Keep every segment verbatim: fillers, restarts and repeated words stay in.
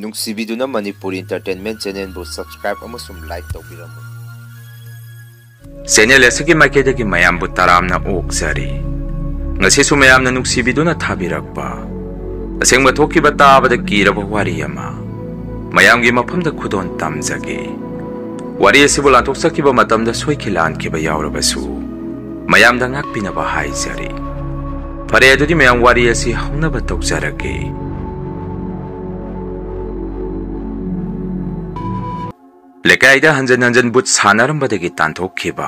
ꯅꯨꯡꯁꯤꯕꯤꯗꯨꯅ Manipur Entertainment Channelꯕꯨ subscribe ꯑꯃꯁꯨꯡ like ꯇꯧꯕꯤꯔꯝꯃꯨ꯫ Channel ꯑꯁꯤꯒꯤ ꯃꯥꯏꯀꯩꯗꯒꯤ ꯃꯌꯥꯝꯕꯨ ꯇꯔꯥꯝꯅ ꯑꯣꯛꯆꯔꯤ꯫ ꯉꯁꯤꯁꯨ ꯃꯌꯥꯝꯅ ꯅꯨꯡꯁꯤꯕꯤꯗꯨꯅ ꯊꯥꯕꯤꯔꯛꯄ ꯑꯁꯦꯡꯕ ꯊꯣꯛꯈꯤꯕ ꯇꯥꯕꯗ ꯀꯤꯔꯕ ꯋꯥꯔꯤ ꯑꯃ ꯃꯌꯥꯝꯒꯤ ꯃꯐꯝꯗ ꯈꯨꯗꯣꯜ ꯇꯝꯖꯒꯦ꯫ ꯋꯥꯔꯤ ꯑꯁꯤꯕꯨ ꯂꯥꯟꯊꯣꯛꯆꯈꯤꯕ ꯃꯇꯝꯗ ꯁꯣꯏꯈꯤ ꯂꯥꯟꯈꯤꯕ ꯌꯥꯎꯔꯕꯁꯨ ꯃꯌꯥꯝꯗ ꯉꯥꯛꯄꯤꯅꯕ ꯍꯥꯏꯖꯔꯤ꯫ ꯐꯔꯦ, ꯑꯗꯨꯗꯤ ꯃꯌꯥꯝ ꯋꯥꯔꯤ ꯑꯁꯤ ꯍꯧꯅꯕ ꯇꯧꯖꯔꯒꯦ꯫ ꯂꯩꯀꯥꯏꯗ ꯍꯟꯖꯟ ꯍꯟꯖꯟ ꯕꯨꯠ ꯁꯥꯟꯅꯔꯝꯕꯗꯒꯤ ꯇꯥꯟꯊꯣꯛꯈꯤꯕ꯫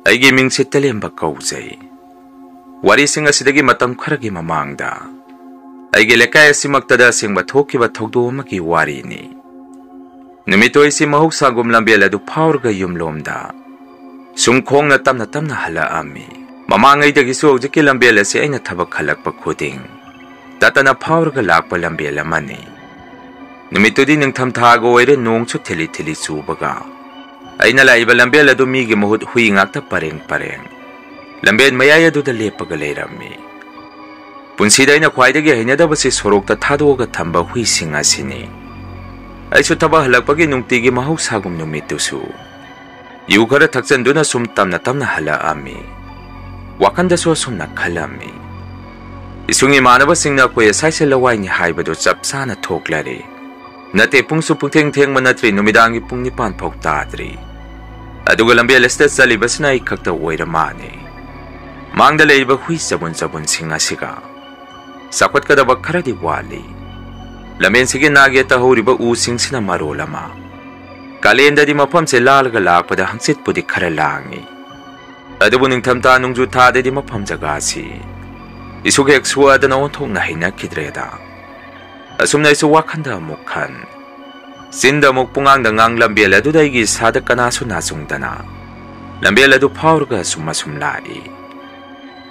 ꯑꯩꯒꯤ ꯃꯤꯡꯁꯦ ꯇꯦꯂꯦꯝꯕ ꯀꯧꯖꯩ꯫ ꯋꯥꯔꯤꯁꯤꯡ ꯑꯁꯤꯗꯒꯤ ꯃꯇꯝ ꯈꯔꯒꯤ ꯃꯃꯥꯡꯗ ꯑꯩꯒꯤ ꯂꯩꯀꯥꯏ ꯑꯁꯤꯃꯛꯇꯗ ꯑꯁꯦꯡꯕ ꯊꯣꯛꯈꯤꯕ ꯊꯧꯗꯣꯛ ꯑꯃꯒꯤ ꯋꯥꯔꯤꯅꯤ꯫ ꯅꯨꯃꯤꯠꯇꯨ ꯑꯩꯁꯤ ꯃꯍꯧꯁꯥꯒꯨꯝ ꯂꯝꯕꯦꯜ ꯑꯗꯨ ꯐꯥꯎꯔꯒ ꯌꯨꯝꯂꯣꯝꯗ ꯁꯨꯝ ꯈꯣꯡꯅ ꯇꯞꯅ ꯇꯞꯅ ꯍꯜꯂꯛꯑꯝꯃꯤ꯫ ꯃꯃꯥꯡꯉꯩꯗꯒꯤꯁꯨ ꯍꯧꯖꯤꯛꯀꯤ ꯂꯝꯕꯦꯜ ꯑꯁꯤ ꯑꯩꯅ ꯊꯕꯛ ꯍꯜꯂꯛꯄ ꯈꯨꯗꯤꯡ ꯇꯠꯇꯅ ꯐꯥꯎꯔꯒ ꯂꯥꯛꯄ ꯂꯝꯕꯦꯜ ꯑꯃꯅꯤ꯫ ꯅꯨꯃꯤꯠꯇꯨꯗꯤ ꯅꯤꯡꯊꯝꯊꯥꯒ ꯑꯣꯏꯔꯦ, ꯅꯣꯡꯁꯨ ꯊꯤꯂꯤ ꯊꯤꯂꯤ ꯆꯨꯕꯒ꯫ ꯑꯩꯅ ꯂꯥꯛꯏꯕ ꯂꯝꯕꯦꯜ ꯑꯗꯨ ꯃꯤꯒꯤ ꯃꯍꯨꯠ ꯍꯨꯏ ꯉꯥꯛꯇ ꯄꯔꯦꯡ ꯄꯔꯦꯡ ꯂꯝꯕꯦꯜ ꯃꯌꯥꯏ ꯑꯗꯨꯗ ꯂꯦꯞꯄꯒ ꯂꯩꯔꯝꯃꯤ꯫ ꯄꯨꯟꯁꯤꯗ ꯑꯩꯅ ꯈ꯭ꯋꯥꯏꯗꯒꯤ ꯍꯩꯅꯗꯕꯁꯤ ꯁꯣꯔꯣꯛꯇ ꯊꯥꯗꯣꯛꯑꯒ ꯊꯝꯕ ꯍꯨꯏꯁꯤꯡ ꯑꯁꯤꯅꯤ꯫ ꯑꯩꯁꯨ ꯊꯕꯛ ꯍꯜꯂꯛꯄꯒꯤ ꯅꯨꯡꯇꯤꯒꯤ ꯃꯍꯧꯁꯥꯒꯨꯝ ꯅꯨꯃꯤꯠꯇꯨꯁꯨ ꯌꯨ ꯈꯔ ꯊꯛꯆꯟꯗꯨꯅ ꯁꯨꯝ ꯇꯞꯅ ꯇꯞꯅ ꯍꯜꯂꯛꯑꯝꯃꯤ꯫ ꯋꯥꯈꯟꯗꯁꯨ ꯑꯁꯨꯝꯅ ꯈꯜꯂꯝꯃꯤ, "ꯏꯁꯨꯡ ꯏꯃꯥꯟꯅꯕꯁꯤꯡꯅ ꯑꯩꯈꯣꯏ ꯑꯁꯥꯏꯁꯦ ꯂꯋꯥꯏꯅꯤ ꯍꯥꯏꯕꯗꯨ ꯆꯞ ꯆꯥꯅ ꯊꯣꯛꯂꯔꯦ꯫ ꯅꯠꯇꯦ, ꯄꯨꯡꯁꯨ ꯄꯨꯡꯊꯦꯡ ꯊꯦꯡꯕ ꯅꯠꯇ꯭ꯔꯤ, ꯅꯨꯃꯤꯗꯥꯡꯒꯤ ꯄꯨꯡ ꯅꯤꯄꯥꯟ ꯐꯥꯎ ꯇꯥꯗ꯭ꯔꯤ꯫ ꯑꯗꯨꯒ ꯂꯝꯕꯦꯜ ꯑꯁꯤꯗ ꯆꯠꯂꯤꯕꯁꯤꯅ ꯑꯩ ꯈꯛꯇ ꯑꯣꯏꯔ ꯃꯥꯜꯂꯦ꯫ ꯃꯥꯡꯗ ꯂꯩꯔꯤꯕ ꯍꯨꯏ ꯆꯕꯨꯟ ꯆꯕꯨꯟꯁꯤꯡ ꯑꯁꯤꯒ ꯆꯥꯎꯈꯠꯀꯗꯕ ꯈꯔꯗꯤ ꯋꯥꯠꯂꯤ꯫ ꯂꯝꯕꯦꯟꯁꯤꯒꯤ ꯅꯥꯛ ꯌꯦꯠꯇ ꯍꯧꯔꯤꯕ ꯎꯁꯤꯡꯁꯤꯅ ꯃꯔꯣꯜ ꯑꯃ꯫ ꯀꯥꯂꯦꯟꯗꯗꯤ ꯃꯐꯝꯁꯦ ꯂꯥꯜꯂꯒ ꯂꯥꯛꯄꯗ ꯍꯪꯆꯤꯠꯄꯨꯗꯤ ꯈꯔ ꯂꯥꯡꯏ꯫ ꯑꯗꯨꯕꯨ ꯅꯤꯡꯊꯝꯊꯥ ꯅꯣꯡꯖꯨ ꯊꯥꯗꯗꯤ ꯃꯐꯝ ꯖꯒꯥꯁꯤ ꯏꯁꯨꯛ ꯍꯦꯛ ꯁꯣꯛꯑꯗꯅ ꯑꯣꯟꯊꯣꯛꯅ ꯍꯩꯅꯈꯤꯗ꯭ꯔꯦꯗ꯫ ꯑꯁꯨꯝꯅ ꯑꯩꯁꯨ ꯋꯥꯈꯟꯗ ꯑꯃꯨꯛ ꯈꯟ, ꯆꯤꯟꯗ ꯑꯃꯨꯛ ꯄꯨꯡꯉꯥꯡꯗ ꯉꯥꯡ ꯂꯝꯕꯦꯜ ꯑꯗꯨꯗ ꯑꯩꯒꯤ ꯏꯁꯥꯗ ꯀꯅꯥꯁꯨ ꯅꯥꯆꯨꯡꯗꯅ ꯂꯝꯕꯦꯜ ꯑꯗꯨ ꯐꯥꯎꯔꯒ ꯑꯁꯨꯝ ꯑꯁꯨꯝ ꯂꯥꯛꯏ꯫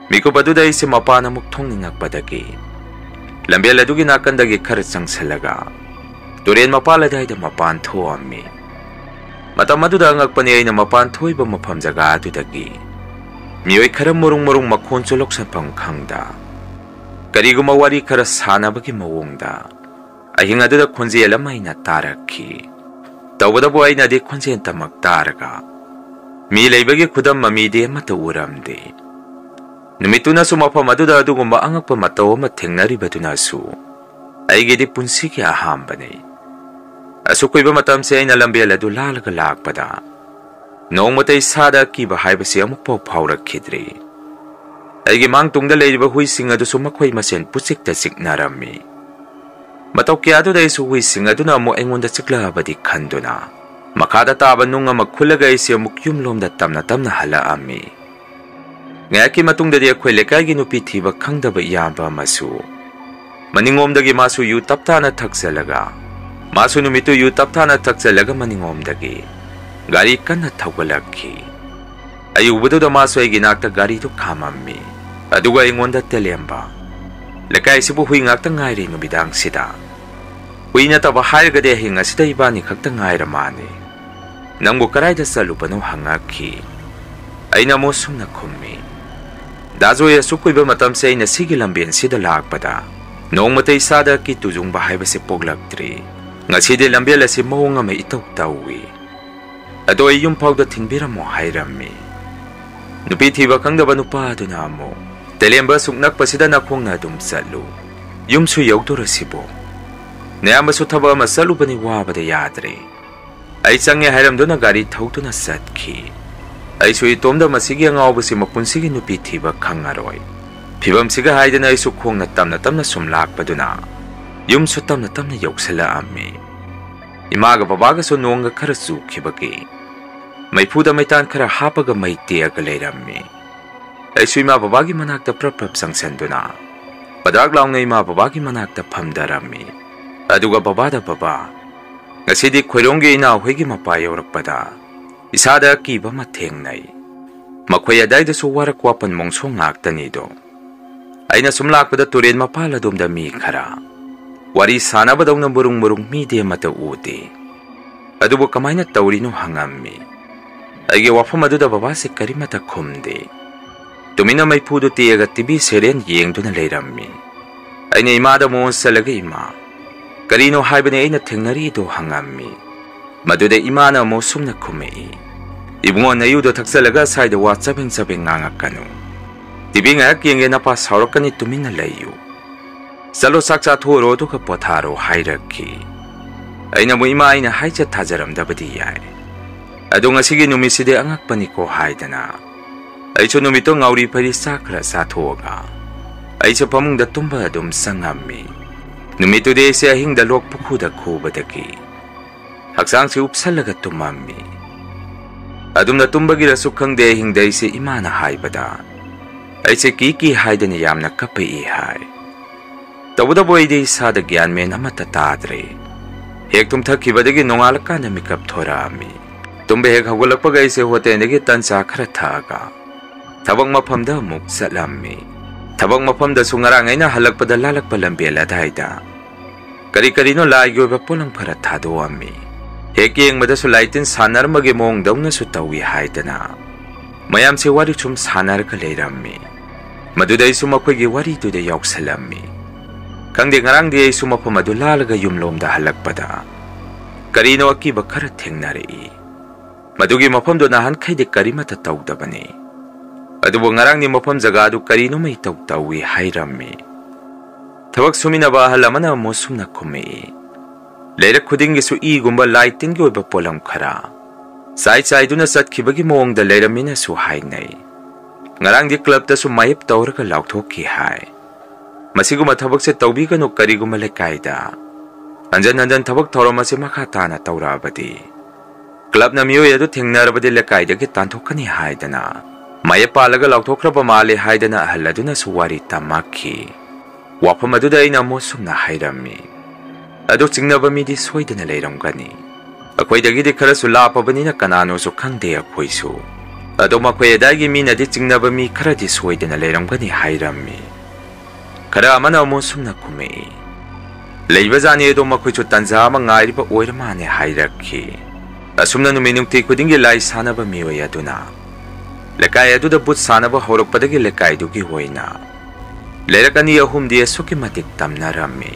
ꯃꯤꯀꯨꯞ ꯑꯗꯨꯗ ꯑꯩꯁꯦ ꯃꯄꯥꯟ ꯑꯃꯨꯛ ꯊꯣꯛꯅꯤꯡꯉꯛꯄꯗꯒꯤ ꯂꯝꯕꯦꯜ ꯑꯗꯨꯒꯤ ꯅꯥꯀꯟꯗꯒꯤ ꯈꯔ ꯆꯪꯁꯜꯂꯒ ꯇꯨꯔꯦꯟ ꯃꯄꯥꯜ ꯑꯗꯨꯋꯥꯏꯗ ꯃꯄꯥꯟ ꯊꯣꯛꯑꯝꯃꯤ꯫ ꯃꯇꯝ ꯑꯗꯨꯗ ꯑꯉꯛꯄꯅꯤ, ꯑꯩꯅ ꯃꯄꯥꯟ ꯊꯣꯛꯏꯕ ꯃꯐꯝ ꯖꯒꯥ ꯑꯗꯨꯗꯒꯤ ꯃꯤꯑꯣꯏ ꯈꯔ ꯃꯔꯨꯡ ꯃꯔꯨꯡ ꯃꯈꯣꯟꯁꯨ ꯂꯧꯁꯟꯐꯝ ꯈꯪꯗ ꯀꯔꯤꯒꯨꯝꯕ ꯋꯥꯔꯤ ꯈꯔ ꯁꯥꯟꯅꯕꯒꯤ ꯃꯑꯣꯡꯗ ꯑꯍꯤꯡ ꯑꯗꯨꯗ ꯈꯣꯟꯖꯦꯜ ꯑꯃ ꯑꯩꯅ ꯇꯥꯔꯛꯈꯤ꯫ ꯇꯧꯕꯇꯕꯨ ꯑꯩꯅꯗꯤ ꯈꯣꯟꯖꯦꯜ ꯇꯃꯛ ꯇꯥꯔꯒ ꯃꯤ ꯂꯩꯕꯒꯤ ꯈꯨꯗꯝ ꯃꯃꯤꯗꯤ ꯑꯃꯠꯇ ꯎꯔꯝꯗꯦ꯫ ꯅꯨꯃꯤꯠꯇꯨꯅꯁꯨ ꯃꯐꯝ ꯑꯗꯨꯗ ꯑꯗꯨꯒꯨꯝꯕ ꯑꯉꯛꯄ ꯃꯇꯧ ꯑꯃ ꯊꯦꯡꯅꯔꯤꯕꯗꯨꯅꯁꯨ ꯑꯩꯒꯤꯗꯤ ꯄꯨꯟꯁꯤꯒꯤ ꯑꯍꯥꯟꯕꯅꯤ꯫ ꯑꯁꯨꯛ ꯀꯨꯏꯕ ꯃꯇꯝꯁꯦ ꯑꯩꯅ ꯂꯝꯕꯦꯜ ꯑꯗꯨ ꯂꯥꯜꯂꯒ ꯂꯥꯛꯄꯗ ꯅꯣꯡꯃꯇ ꯏꯁꯥꯗ ꯑꯀꯤꯕ ꯍꯥꯏꯕꯁꯤ ꯑꯃꯨꯛꯐꯥꯎ ꯐꯥꯎꯔꯛꯈꯤꯗ꯭ꯔꯤ꯫ ꯑꯩꯒꯤ ꯃꯥꯡ ꯇꯨꯡꯗ ꯂꯩꯔꯤꯕ ꯍꯨꯏꯁꯤꯡ ꯑꯗꯨꯁꯨ ꯃꯈꯣꯏ ꯃꯁꯦꯟ ꯄꯨꯆꯤꯛꯇ ꯆꯤꯛꯅꯔꯝꯃꯤ꯫ ꯃꯇꯧ ꯀꯌꯥꯗꯨꯗ ꯑꯩꯁꯨ ꯍꯨꯏꯁꯤꯡ ꯑꯗꯨꯅ ꯑꯃꯨꯛ ꯑꯩꯉꯣꯟꯗ ꯆꯤꯛꯂꯛꯑꯕꯗꯤ ꯈꯟꯗꯨꯅ ꯃꯈꯥꯗ ꯇꯥꯕ ꯅꯨꯡ ꯑꯃ ꯈꯨꯜꯂꯒ ꯑꯩꯁꯦ ꯑꯃꯨꯛ ꯌꯨꯝꯂꯣꯝꯗ ꯇꯞꯅ ꯇꯞꯅ ꯍꯜꯂꯛꯑꯝꯃꯤ꯫ ꯉꯥꯏꯍꯥꯛꯀꯤ ꯃꯇꯨꯡꯗꯗꯤ ꯑꯩꯈꯣꯏ ꯂꯩꯀꯥꯏꯒꯤ ꯅꯨꯄꯤ ꯊꯤꯕ ꯈꯪꯗꯕ ꯏꯌꯥꯝꯕ ꯑꯃꯁꯨ ꯃꯅꯤꯡꯂꯣꯝꯗꯒꯤ ꯃꯥꯁꯨ ꯌꯨ ꯇꯞꯊꯥꯅ ꯊꯛꯆꯜꯂꯒ, ꯃꯥꯁꯨ ꯅꯨꯃꯤꯠꯇꯨ ꯌꯨ ꯇꯞꯊꯥꯅ ꯊꯛꯆꯜꯂꯒ ꯃꯅꯤꯡꯂꯣꯝꯗꯒꯤ ꯒꯥꯔꯤ ꯀꯟꯅ ꯊꯧꯒꯠꯂꯛꯈꯤ꯫ ꯑꯩ ꯎꯕꯗꯨꯗ ꯃꯥꯁꯨ ꯑꯩꯒꯤ ꯅꯥꯛꯇ ꯒꯥꯔꯤꯗꯨ ꯈꯥꯝꯃꯝꯃꯤ꯫ ꯑꯗꯨꯒ ꯑꯩꯉꯣꯟꯗ, "ꯇꯦꯂꯦꯝꯕ, ꯂꯩꯀꯥꯏꯁꯤꯕꯨ ꯍꯨꯏ ꯉꯥꯛꯇ ꯉꯥꯏꯔꯦ ꯅꯨꯃꯤꯗꯥꯡꯁꯤꯗ꯫ ꯍꯨꯏ ꯅꯠꯇꯕ ꯍꯥꯏꯔꯒꯗꯤ ꯑꯍꯤꯡ ꯑꯁꯤꯗ ꯏꯕꯥꯅꯤ ꯈꯛꯇ ꯉꯥꯏꯔ ꯃꯥꯅꯤ꯫ ꯅꯪꯕꯨ ꯀꯗꯥꯏꯗ ꯆꯠꯂꯨꯕꯅꯣ?" ꯍꯪꯉꯛꯈꯤ꯫ ꯑꯩꯅ ꯑꯃꯨꯛ ꯁꯨꯝꯅ ꯈꯨꯝꯃꯤ, "ꯗꯥꯖꯣꯏ, ꯑꯁꯨꯛ ꯀꯨꯏꯕ ꯃꯇꯝꯁꯦ ꯑꯩꯅ ꯁꯤꯒꯤ ꯂꯝꯕꯦꯟꯁꯤꯗ ꯂꯥꯛꯄꯗ ꯅꯣꯡꯃꯇ ꯏꯁꯥꯗ ꯀꯤ ꯇꯨꯖꯨꯡꯕ ꯍꯥꯏꯕꯁꯤ ꯄꯣꯛꯂꯛꯇ꯭ꯔꯤ꯫ ꯉꯁꯤꯗꯤ ꯂꯝꯕꯦꯜ ꯑꯁꯤ ꯃꯑꯣꯡ ꯑꯃ ꯏꯇꯧ ꯇꯧꯏ꯫ ꯑꯗꯣ ꯑꯩ ꯌꯨꯝ ꯐꯥꯎꯗ ꯊꯤꯟꯕꯤꯔꯝꯃꯣ" ꯍꯥꯏꯔꯝꯃꯤ꯫ ꯅꯨꯄꯤ ꯊꯤꯕ ꯈꯪꯗꯕ ꯅꯨꯄꯥ ꯑꯗꯨꯅ ꯑꯃꯨꯛ, "ꯇꯦꯂꯦꯝꯕ, ꯑꯁꯨꯛ ꯅꯛꯄꯁꯤꯗ ꯅꯈꯣꯡꯅ ꯑꯗꯨꯝ ꯆꯠꯂꯨ꯫ ꯌꯨꯝꯁꯨ ꯌꯧꯗꯣꯔꯁꯤꯕꯨ꯫ ꯅꯌꯥꯝꯕꯁꯨ ꯊꯕꯛ ꯑꯃ ꯆꯠꯂꯨꯕꯅꯤ, ꯋꯥꯕꯗ ꯌꯥꯗ꯭ꯔꯦ"꯫ ꯑꯩ ꯆꯪꯉꯦ ꯍꯥꯏꯔꯝꯗꯨꯅ ꯒꯥꯔꯤ ꯊꯧꯗꯨꯅ ꯆꯠꯈꯤ꯫ ꯑꯩꯁꯨ ꯏꯇꯣꯝꯗ ꯃꯁꯤꯒꯤ ꯑꯉꯥꯎꯕꯁꯤ ꯃꯄꯨꯟꯁꯤꯒꯤ ꯅꯨꯄꯤ ꯊꯤꯕ ꯈꯪꯉꯔꯣꯏ꯫ ꯐꯤꯕꯝꯁꯤꯒ ꯍꯥꯏꯗꯅ ꯑꯩꯁꯨ ꯈꯣꯡꯅ ꯇꯞꯅ ꯇꯞꯅ ꯁꯨꯝ ꯂꯥꯛꯄꯗꯨꯅ ꯌꯨꯝꯁꯨ ꯇꯞꯅ ꯇꯞꯅ ꯌꯧꯁꯤꯜꯂꯛꯑꯝꯃꯤ꯫ ꯏꯃꯥꯒ ꯕꯕꯥꯒꯁꯨ ꯅꯣꯡꯒ ꯈꯔ ꯆꯨꯈꯤꯕꯒꯤ ꯃꯩꯐꯨꯗ ꯃꯩꯇꯥꯟ ꯈꯔ ꯍꯥꯞꯄꯒ ꯃꯩ ꯇꯦꯛꯑꯒ ꯂꯩꯔꯝꯃꯤ꯫ ꯑꯩꯁꯨ ꯏꯃꯥ ꯕꯕꯥꯒꯤ ꯃꯅꯥꯛꯇ ꯄ꯭ꯔꯞ ꯄ꯭ꯔꯞ ꯆꯪꯁꯤꯟꯗꯨꯅ ꯄꯗ꯭ꯔꯥꯛ ꯂꯥꯎꯅ ꯏꯃꯥ ꯕꯕꯥꯒꯤ ꯃꯅꯥꯛꯇ ꯐꯝꯊꯔꯝꯃꯤ꯫ ꯑꯗꯨꯒ ꯕꯕꯥꯗ, "ꯕꯕꯥ, ꯉꯁꯤꯗꯤ ꯈꯣꯏꯔꯣꯡꯒꯤ ꯏꯅꯥꯎ ꯍꯣꯏꯒꯤ ꯃꯄꯥ ꯌꯧꯔꯛꯄꯗ ꯏꯁꯥꯗ ꯑꯀꯤꯕ ꯑꯃ ꯊꯦꯡꯅꯩ꯫ ꯃꯈꯣꯏ ꯑꯗꯥꯏꯗꯁꯨ ꯋꯥꯔꯛ ꯋꯥꯄꯟ ꯃꯣꯡꯁꯣꯡ ꯉꯥꯛꯇꯅꯤꯗꯣ꯫ ꯑꯩꯅ ꯁꯨꯝ ꯂꯥꯛꯄꯗ ꯇꯨꯔꯦꯟ ꯃꯄꯥꯜ ꯑꯗꯣꯝꯗ ꯃꯤ ꯈꯔ ꯋꯥꯔꯤ ꯁꯥꯟꯅꯕꯗꯧꯅ ꯃꯔꯨꯡ ꯃꯔꯨꯡ ꯃꯤꯗꯤ ꯑꯃꯠꯇ ꯎꯗꯦ꯫ ꯑꯗꯨꯕꯨ ꯀꯃꯥꯏꯅ ꯇꯧꯔꯤꯅꯣ?" ꯍꯪꯉꯝꯃꯤ꯫ ꯑꯩꯒꯤ ꯋꯥꯐꯝ ꯑꯗꯨꯗ ꯕꯕꯥꯁꯦ ꯀꯔꯤꯃꯠꯇ ꯈꯨꯝꯗꯦ꯫ ꯇꯨꯃꯤꯟꯅ ꯃꯩꯐꯨꯗꯨ ꯇꯦꯛꯑꯒ ꯇꯤ ꯚꯤ ꯁꯦꯔꯦꯟ ꯌꯦꯡꯗꯨꯅ ꯂꯩꯔꯝꯃꯤ꯫ ꯑꯩꯅ ꯏꯃꯥꯗ ꯃꯉꯣꯟ ꯆꯠꯂꯒ, "ꯏꯃꯥ, "ꯀꯔꯤꯅꯣ ꯍꯥꯏꯕꯅꯦ ꯑꯩꯅ ꯊꯦꯡꯅꯔꯤꯗꯣ?" ꯍꯪꯉꯝꯃꯤ꯫ ꯃꯗꯨꯗ ꯏꯃꯥꯅ ꯑꯃꯨꯛ ꯁꯨꯝꯅ ꯈꯨꯝꯃꯛꯏ, "ꯏꯕꯨꯡꯉꯣ, ꯅꯌꯨꯗꯣ ꯊꯛꯆꯜꯂꯒ ꯁ꯭ꯋꯥꯏꯗ ꯋꯥ ꯆꯕꯦꯡ ꯆꯕꯦꯡ ꯉꯥꯡꯉꯛꯀꯅꯨ꯫ ꯇꯤꯚꯤ ꯉꯥꯏꯍꯥꯛ ꯌꯦꯡꯒꯦ, ꯅꯄꯥ ꯁꯥꯎꯔꯛꯀꯅꯤ, ꯇꯨꯃꯤꯟꯅ ꯂꯩꯌꯨ꯫ ꯆꯠꯂꯣ, ꯆꯥꯛ ꯆꯥꯊꯣꯛꯎꯔꯣ, ꯑꯗꯨꯒ ꯄꯣꯊꯥꯔꯣ" ꯍꯥꯏꯔꯛꯈꯤ꯫ ꯑꯩꯅꯕꯨ ꯏꯃꯥ ꯑꯩꯅ ꯍꯥꯏꯖ ꯊꯥꯖꯔꯝꯗꯕꯗꯤ ꯌꯥꯏ꯫ ꯑꯗꯣ ꯉꯁꯤꯒꯤ ꯅꯨꯃꯤꯠꯁꯤꯗꯤ ꯑꯉꯛꯄꯅꯤꯀꯣ ꯍꯥꯏꯗꯅ ꯑꯩꯁꯨ ꯅꯨꯃꯤꯠꯇꯣ ꯉꯥꯎꯔꯤ ꯐꯩꯔꯤ ꯆꯥꯛ ꯈꯔ ꯆꯥꯊꯣꯛꯑꯒ ꯑꯩꯁꯨ ꯐꯃꯨꯡꯗ ꯇꯨꯝꯕ ꯑꯗꯨꯝ ꯆꯪꯉꯝꯃꯤ꯫ ꯅꯨꯃꯤꯠꯇꯨꯗꯤ ꯑꯩꯁꯦ ꯑꯍꯤꯡꯗ ꯂꯣꯛ ꯄꯨꯈꯨꯗ ꯈꯨꯕꯗꯒꯤ ꯍꯛꯆꯥꯡꯁꯦ ꯎꯞꯁꯜꯂꯒ ꯇꯨꯝꯃꯝꯃꯤ꯫ ꯑꯗꯨꯝꯅ ꯇꯨꯝꯕꯒꯤꯔꯁꯨ ꯈꯪꯗꯦ, ꯑꯍꯤꯡꯗ ꯑꯩꯁꯦ ꯏꯃꯥꯅ ꯍꯥꯏꯕꯗ ꯑꯩꯁꯦ ꯀꯤ ꯀꯤ ꯍꯥꯏꯗꯅ ꯌꯥꯝꯅ ꯀꯞꯄꯛꯏ ꯍꯥꯏ꯫ ꯇꯧꯕꯇꯕꯨ ꯑꯩꯗꯤ ꯏꯁꯥꯗ ꯒ꯭ꯌꯥꯟ ꯃꯦꯟ ꯑꯃꯠꯇ ꯇꯥꯗ꯭ꯔꯦ꯫ ꯍꯦꯛ ꯇꯨꯝꯊꯈꯤꯕꯗꯒꯤ ꯅꯣꯡꯉꯥꯜꯂꯀꯥꯟꯗ ꯃꯤꯀꯞ ꯊꯣꯔꯛꯑꯝꯃꯤ꯫ ꯇꯨꯝꯕ ꯍꯦꯛ ꯍꯧꯒꯠꯂꯛꯄꯒ ꯑꯩꯁꯦ ꯍꯣꯇꯦꯜꯗꯒꯤ ꯇꯟ ꯆꯥ ꯈꯔ ꯊꯛꯑꯒ ꯊꯕꯛ ꯃꯐꯝꯗ ꯑꯃꯨꯛ ꯆꯠꯂꯝꯃꯤ꯫ ꯊꯕꯛ ꯃꯐꯝꯗꯁꯨ ꯉꯔꯥꯡ ꯑꯩꯅ ꯍꯜꯂꯛꯄꯗ ꯂꯥꯜꯂꯛꯄ ꯂꯝꯕꯦꯜ ꯑꯗꯥꯏꯗ ꯀꯔꯤ ꯀꯔꯤꯅꯣ ꯂꯥꯏꯒꯤ ꯑꯣꯏꯕ ꯄꯣꯠꯂꯝ ꯈꯔ ꯊꯥꯗꯣꯛꯑꯝꯃꯤ꯫ ꯍꯦꯛ ꯌꯦꯡꯕꯗꯁꯨ ꯂꯥꯏ ꯇꯤꯟ ꯁꯥꯟꯅꯔꯝꯕꯒꯤ ꯃꯑꯣꯡꯗꯧꯅꯁꯨ ꯇꯧꯏ ꯍꯥꯏꯗꯅ ꯃꯌꯥꯝꯁꯦ ꯋꯥꯔꯤ ꯁꯨꯝ ꯁꯥꯟꯅꯔꯒ ꯂꯩꯔꯝꯃꯤ꯫ ꯃꯗꯨꯗ ꯑꯩꯁꯨ ꯃꯈꯣꯏꯒꯤ ꯋꯥꯔꯤꯗꯨꯗ ꯌꯥꯎꯁꯜꯂꯝꯃꯤ꯫ ꯈꯪꯗꯦ, ꯉꯔꯥꯡꯗꯤ ꯑꯩꯁꯨ ꯃꯐꯝ ꯑꯗꯨ ꯂꯥꯜꯂꯒ ꯌꯨꯝꯂꯣꯝꯗ ꯍꯜꯂꯛꯄꯗ ꯀꯔꯤꯅꯣ ꯑꯀꯤꯕ ꯈꯔ ꯊꯦꯡꯅꯔꯛꯏ꯫ ꯃꯗꯨꯒꯤ ꯃꯐꯝꯗꯨ ꯅꯍꯥꯟꯈꯩꯗꯤ ꯀꯔꯤꯃꯠꯇ ꯇꯧꯗꯕꯅꯤ, ꯑꯗꯨꯕꯨ ꯉꯔꯥꯡꯗꯤ ꯃꯐꯝ ꯖꯒꯥꯗꯨ ꯀꯔꯤꯅꯣꯃ ꯏꯇꯧ ꯇꯧꯏ ꯍꯥꯏꯔꯝꯃꯤ꯫ ꯊꯕꯛ ꯁꯨꯃꯤꯟꯅꯕ ꯑꯍꯜ ꯑꯃꯅ ꯑꯃꯨꯛ ꯁꯨꯝꯅ ꯈꯨꯝꯃꯛꯏ, "ꯂꯩꯔꯛ ꯈꯨꯗꯤꯡꯒꯤꯁꯨ ꯏꯒꯨꯝꯕ ꯂꯥꯏ ꯇꯤꯟꯒꯤ ꯑꯣꯏꯕ ꯄꯣꯠꯂꯝ ꯈꯔ ꯆꯥꯏ ꯆꯥꯏꯗꯨꯅ ꯆꯠꯈꯤꯕꯒꯤ ꯃꯑꯣꯡꯗ ꯂꯩꯔꯝꯃꯤꯅꯁꯨ ꯍꯥꯏꯅꯩ꯫ ꯉꯔꯥꯡꯗꯤ ꯀ꯭ꯂꯕꯇꯁꯨ ꯃꯥꯌꯦꯞ ꯇꯧꯔꯒ ꯂꯥꯎꯊꯣꯛꯈꯤ" ꯍꯥꯏ꯫ ꯃꯁꯤꯒꯨꯝꯕ ꯊꯕꯛꯁꯦ ꯇꯧꯕꯤꯒꯅꯨ꯫ ꯀꯔꯤꯒꯨꯝꯕ ꯂꯩꯀꯥꯏꯗ ꯍꯟꯖꯟ ꯍꯟꯖꯟ ꯊꯕꯛ ꯊꯧꯔꯝ ꯑꯁꯤ ꯃꯈꯥ ꯇꯥꯅ ꯇꯧꯔꯛꯑꯕꯗꯤ ꯀ꯭ꯂꯕꯅ ꯃꯤꯑꯣꯏ ꯑꯗꯨ ꯊꯦꯡꯅꯔꯕꯗꯤ ꯂꯩꯀꯥꯏꯗꯒꯤ ꯇꯥꯟꯊꯣꯛꯀꯅꯤ ꯍꯥꯏꯗꯅ ꯃꯥꯌꯦꯞ ꯄꯥꯜꯂꯒ ꯂꯥꯎꯊꯣꯛꯈ꯭ꯔꯕ ꯃꯥꯜꯂꯤ ꯍꯥꯏꯗꯅ ꯑꯍꯜ ꯑꯗꯨꯅꯁꯨ ꯋꯥꯔꯤ ꯇꯝꯃꯛꯈꯤ꯫ ꯋꯥꯐꯝ ꯑꯗꯨꯗ ꯑꯩꯅ ꯑꯃꯨꯛ ꯁꯨꯝꯅ ꯍꯥꯏꯔꯝꯃꯤ, "ꯑꯗꯨ ꯆꯤꯡꯅꯕ ꯃꯤꯗꯤ ꯁꯣꯏꯗꯅ ꯂꯩꯔꯝꯒꯅꯤ꯫ ꯑꯩꯈꯣꯏꯗꯒꯤꯗꯤ ꯈꯔꯁꯨ ꯂꯥꯞꯄꯕꯅꯤꯅ ꯀꯅꯥꯅꯣꯁꯨ ꯈꯪꯗꯦ ꯑꯩꯈꯣꯏꯁꯨ꯫ ꯑꯗꯣ ꯃꯈꯣꯏ ꯑꯗꯥꯏꯒꯤ ꯃꯤꯅꯗꯤ ꯆꯤꯡꯅꯕ ꯃꯤ ꯈꯔꯗꯤ ꯁꯣꯏꯗꯅ ꯂꯩꯔꯝꯒꯅꯤ" ꯍꯥꯏꯔꯝꯃꯤ꯫ ꯈꯔ ꯑꯃꯅ ꯑꯃꯨꯛ ꯁꯨꯝꯅ ꯈꯨꯝꯃꯛꯏ, "ꯂꯩꯕꯖꯥꯠꯅꯤ, ꯑꯗꯣ ꯃꯈꯣꯏꯁꯨ ꯇꯟꯖꯥ ꯑꯃ ꯉꯥꯏꯔꯤꯕ ꯑꯣꯏꯔ ꯃꯥꯅꯦ" ꯍꯥꯏꯔꯛꯈꯤ꯫ ꯑꯁꯨꯝꯅ ꯅꯨꯃꯤꯠ ꯅꯨꯡꯇꯤ ꯈꯨꯗꯤꯡꯒꯤ ꯂꯥꯏ ꯁꯥꯟꯅꯕ ꯃꯤꯑꯣꯏ ꯑꯗꯨꯅ ꯂꯩꯀꯥꯏ ꯑꯗꯨꯗ ꯕꯨꯠ ꯁꯥꯟꯅꯕ ꯍꯧꯔꯛꯄꯗꯒꯤ ꯂꯩꯀꯥꯏꯗꯨꯒꯤ ꯑꯣꯏꯅ ꯂꯩꯔꯛ ꯑꯅꯤ ꯑꯍꯨꯝꯗꯤ ꯑꯁꯨꯛꯀꯤ ꯃꯇꯤꯛ ꯇꯝꯅꯔꯝꯃꯤ꯫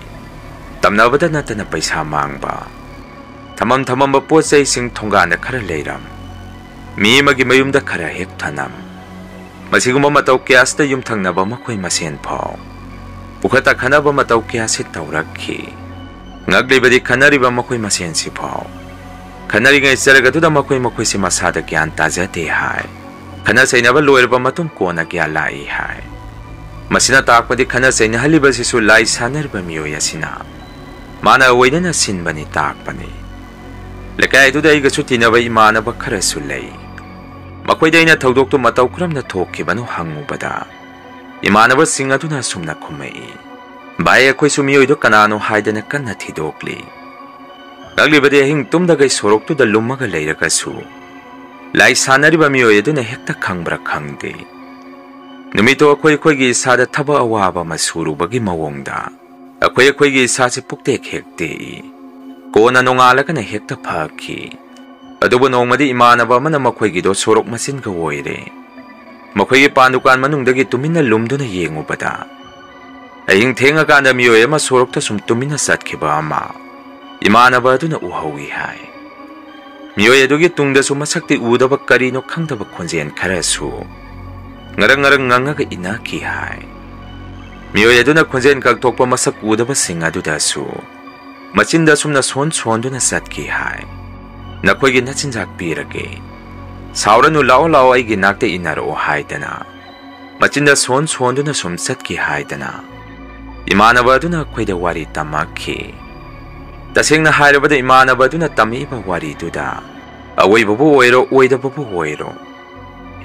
ꯇꯝꯅꯕꯗ ꯅꯠꯇꯅ ꯄꯩꯁꯥ ꯃꯥꯡꯕ, ꯊꯝꯐꯝ ꯊꯝꯃꯝꯕ ꯄꯣꯠ ꯆꯩꯁꯤꯡ ꯊꯣꯡꯒꯥꯟꯗ ꯈꯔ ꯂꯩꯔꯝ, ꯃꯤ ꯑꯃꯒꯤ ꯃꯌꯨꯝꯗ ꯈꯔ ꯍꯦꯛ ꯊꯅꯝ, ꯃꯁꯤꯒꯨꯝꯕ ꯃꯇꯧ ꯀꯌꯥꯁꯤꯗ ꯌꯨꯝꯊꯪꯅꯕ ꯃꯈꯣꯏ ꯃꯁꯦꯟ ꯐꯥꯎ ꯄꯨꯈꯠꯇ ꯈꯟꯅꯕ ꯃꯇꯧ ꯀꯌꯥꯁꯤ ꯇꯧꯔꯛꯈꯤ꯫ ꯉꯛꯂꯤꯕꯗꯤ ꯈꯟꯅꯔꯤꯕ ꯃꯈꯣꯏ ꯃꯁꯦꯟꯁꯤ ꯐꯥꯎ ꯈꯟꯅꯔꯤꯉꯩ ꯆꯔꯛ ꯑꯗꯨꯗ ꯃꯈꯣꯏ ꯃꯈꯣꯏꯁꯤ ꯃꯁꯥꯗ ꯒ꯭ꯌꯥꯟ ꯇꯥꯖꯗꯦ ꯍꯥꯏ꯫ ꯈꯟꯅ ꯆꯩꯅꯕ ꯂꯣꯏꯔꯕ ꯃꯇꯨꯡ ꯀꯣꯟꯅ ꯒ꯭ꯌꯥꯟ ꯂꯥꯛꯏ ꯍꯥꯏ꯫ ꯃꯁꯤꯅ ꯇꯥꯛꯄꯗꯤ ꯈꯟꯅ ꯆꯩꯅꯍꯜꯂꯤꯕꯁꯤꯁꯨ ꯂꯥꯏ ꯁꯥꯟꯅꯔꯤꯕ ꯃꯤꯑꯣꯏ ꯑꯁꯤꯅ ꯃꯥꯅ ꯑꯣꯏꯅꯅ ꯁꯤꯟꯕꯅꯤ ꯇꯥꯛꯄꯅꯤ꯫ ꯂꯩꯀꯥꯏ ꯑꯗꯨꯗ ꯑꯩꯒꯁꯨ ꯇꯤꯟꯅꯕ ꯏꯃꯥꯟꯅꯕ ꯈꯔꯁꯨ ꯂꯩ꯫ ꯃꯈꯣꯏꯗ ꯑꯩꯅ ꯊꯧꯗꯣꯛꯇꯨ ꯃꯇꯧ ꯀꯔꯝꯅ ꯊꯣꯛꯈꯤꯕꯅꯣ ꯍꯪꯉꯨꯕꯗ, ꯏꯃꯥꯟꯅꯕꯁꯤꯡ ꯑꯗꯨꯅ ꯑꯁꯨꯝꯅ ꯈꯨꯝꯃꯛꯏ, "ꯚꯥꯏ, ꯑꯩꯈꯣꯏꯁꯨ ꯃꯤꯑꯣꯏꯗꯨ ꯀꯅꯥꯅꯣ ꯍꯥꯏꯗꯅ ꯀꯟꯅ ꯊꯤꯗꯣꯛꯂꯤ꯫ ꯉꯛꯂꯤꯕꯗꯤ ꯑꯍꯤꯡ ꯇꯨꯝꯗꯈꯩ ꯁꯣꯔꯣꯛꯇꯨꯗ ꯂꯨꯝꯃꯒ ꯂꯩꯔꯒꯁꯨ ꯂꯥꯏ ꯁꯥꯟꯅꯔꯤꯕ ꯃꯤꯑꯣꯏ ꯑꯗꯨꯅ ꯍꯦꯛꯇ ꯈꯪꯕ꯭ꯔꯥ ꯈꯪꯗꯦ꯫ ꯅꯨꯃꯤꯠꯇꯣ ꯑꯩꯈꯣꯏ ꯑꯩꯈꯣꯏꯒꯤ ꯏꯁꯥꯗ ꯊꯕꯛ ꯑꯋꯥꯕ ꯑꯃ ꯁꯨꯔꯨꯕꯒꯤ ꯃꯑꯣꯡꯗ ꯑꯩꯈꯣꯏ ꯑꯩꯈꯣꯏꯒꯤ ꯏꯁꯥꯁꯦ ꯄꯨꯛꯇꯦꯛ ꯍꯦꯛ ꯇꯦꯛꯏ꯫ ꯀꯣꯟꯅ ꯅꯣꯡꯉꯥꯜꯂꯒꯅ ꯍꯦꯛꯇ ꯐꯈꯤ꯫ ꯑꯗꯨꯕꯨ ꯅꯣꯡꯃꯗꯤ ꯏꯃꯥꯟꯅꯕ ꯑꯃꯅ ꯃꯈꯣꯏꯒꯤꯗꯣ ꯁꯣꯔꯣꯛ ꯃꯆꯤꯟꯒ ꯑꯣꯏꯔꯦ꯫ ꯃꯈꯣꯏꯒꯤ ꯄꯥꯟ ꯗꯨꯀꯥꯟ ꯃꯅꯨꯡꯗꯒꯤ ꯇꯨꯃꯤꯟꯅ ꯂꯨꯝꯗꯨꯅ ꯌꯦꯡꯉꯨꯕꯗ, ꯑꯍꯤꯡ ꯊꯦꯡꯉꯀꯥꯟꯗ ꯃꯤꯑꯣꯏ ꯑꯃ ꯁꯣꯔꯣꯛꯇ ꯁꯨꯝ ꯇꯨꯃꯤꯟꯅ ꯆꯠꯈꯤꯕ ꯑꯃ ꯏꯃꯥꯟꯅꯕ ꯑꯗꯨꯅ ꯎꯍꯧꯏ ꯍꯥꯏ꯫ ꯃꯤꯑꯣꯏ ꯑꯗꯨꯒꯤ ꯇꯨꯡꯗꯁꯨ ꯃꯁꯛꯇꯤ ꯎꯗꯕ ꯀꯔꯤꯅꯣ ꯈꯪꯗꯕ ꯈꯣꯟꯖꯦꯜ ꯈꯔꯁꯨ ꯉꯔꯪ ꯉꯔꯪ ꯉꯪꯉꯒ ꯏꯟꯅꯈꯤ ꯍꯥꯏ꯫ ꯃꯤꯑꯣꯏ ꯑꯗꯨꯅ ꯈꯣꯟꯖꯦꯜ ꯈꯛ ꯊꯣꯛꯄ ꯃꯁꯛ ꯎꯗꯕꯁꯤꯡ ꯑꯗꯨꯗꯁꯨ ꯃꯆꯤꯟꯗ ꯑꯁꯨꯝꯅ ꯁꯣꯟ ꯁꯣꯟꯗꯨꯅ ꯆꯠꯈꯤ ꯍꯥꯏ, "ꯅꯈꯣꯏꯒꯤ ꯅꯆꯤꯟꯖꯥꯛ ꯄꯤꯔꯒꯦ꯫ ꯁꯥꯎꯔꯅꯨ, ꯂꯥꯛꯑꯣ ꯂꯥꯛꯑꯣ, ꯑꯩꯒꯤ ꯅꯥꯛꯇ ꯏꯟꯅꯔꯛꯑꯣ" ꯍꯥꯏꯗꯅ ꯃꯆꯤꯟꯗ ꯁꯣꯟ ꯁꯣꯟꯗꯨꯅ ꯁꯨꯝ ꯆꯠꯈꯤ ꯍꯥꯏꯗꯅ ꯏꯃꯥꯟꯅꯕ ꯑꯗꯨꯅ ꯑꯩꯈꯣꯏꯗ ꯋꯥꯔꯤ ꯇꯝꯃꯛꯈꯤ꯫ ꯇꯁꯦꯡꯅ ꯍꯥꯏꯔꯕꯗ ꯏꯃꯥꯟꯅꯕ ꯑꯗꯨꯅ ꯇꯝꯃꯛꯏꯕ ꯋꯥꯔꯤꯗꯨꯗ ꯑꯋꯣꯏꯕꯕꯨ ꯑꯣꯏꯔꯣ ꯑꯣꯏꯗꯕꯕꯨ ꯑꯣꯏꯔꯣ,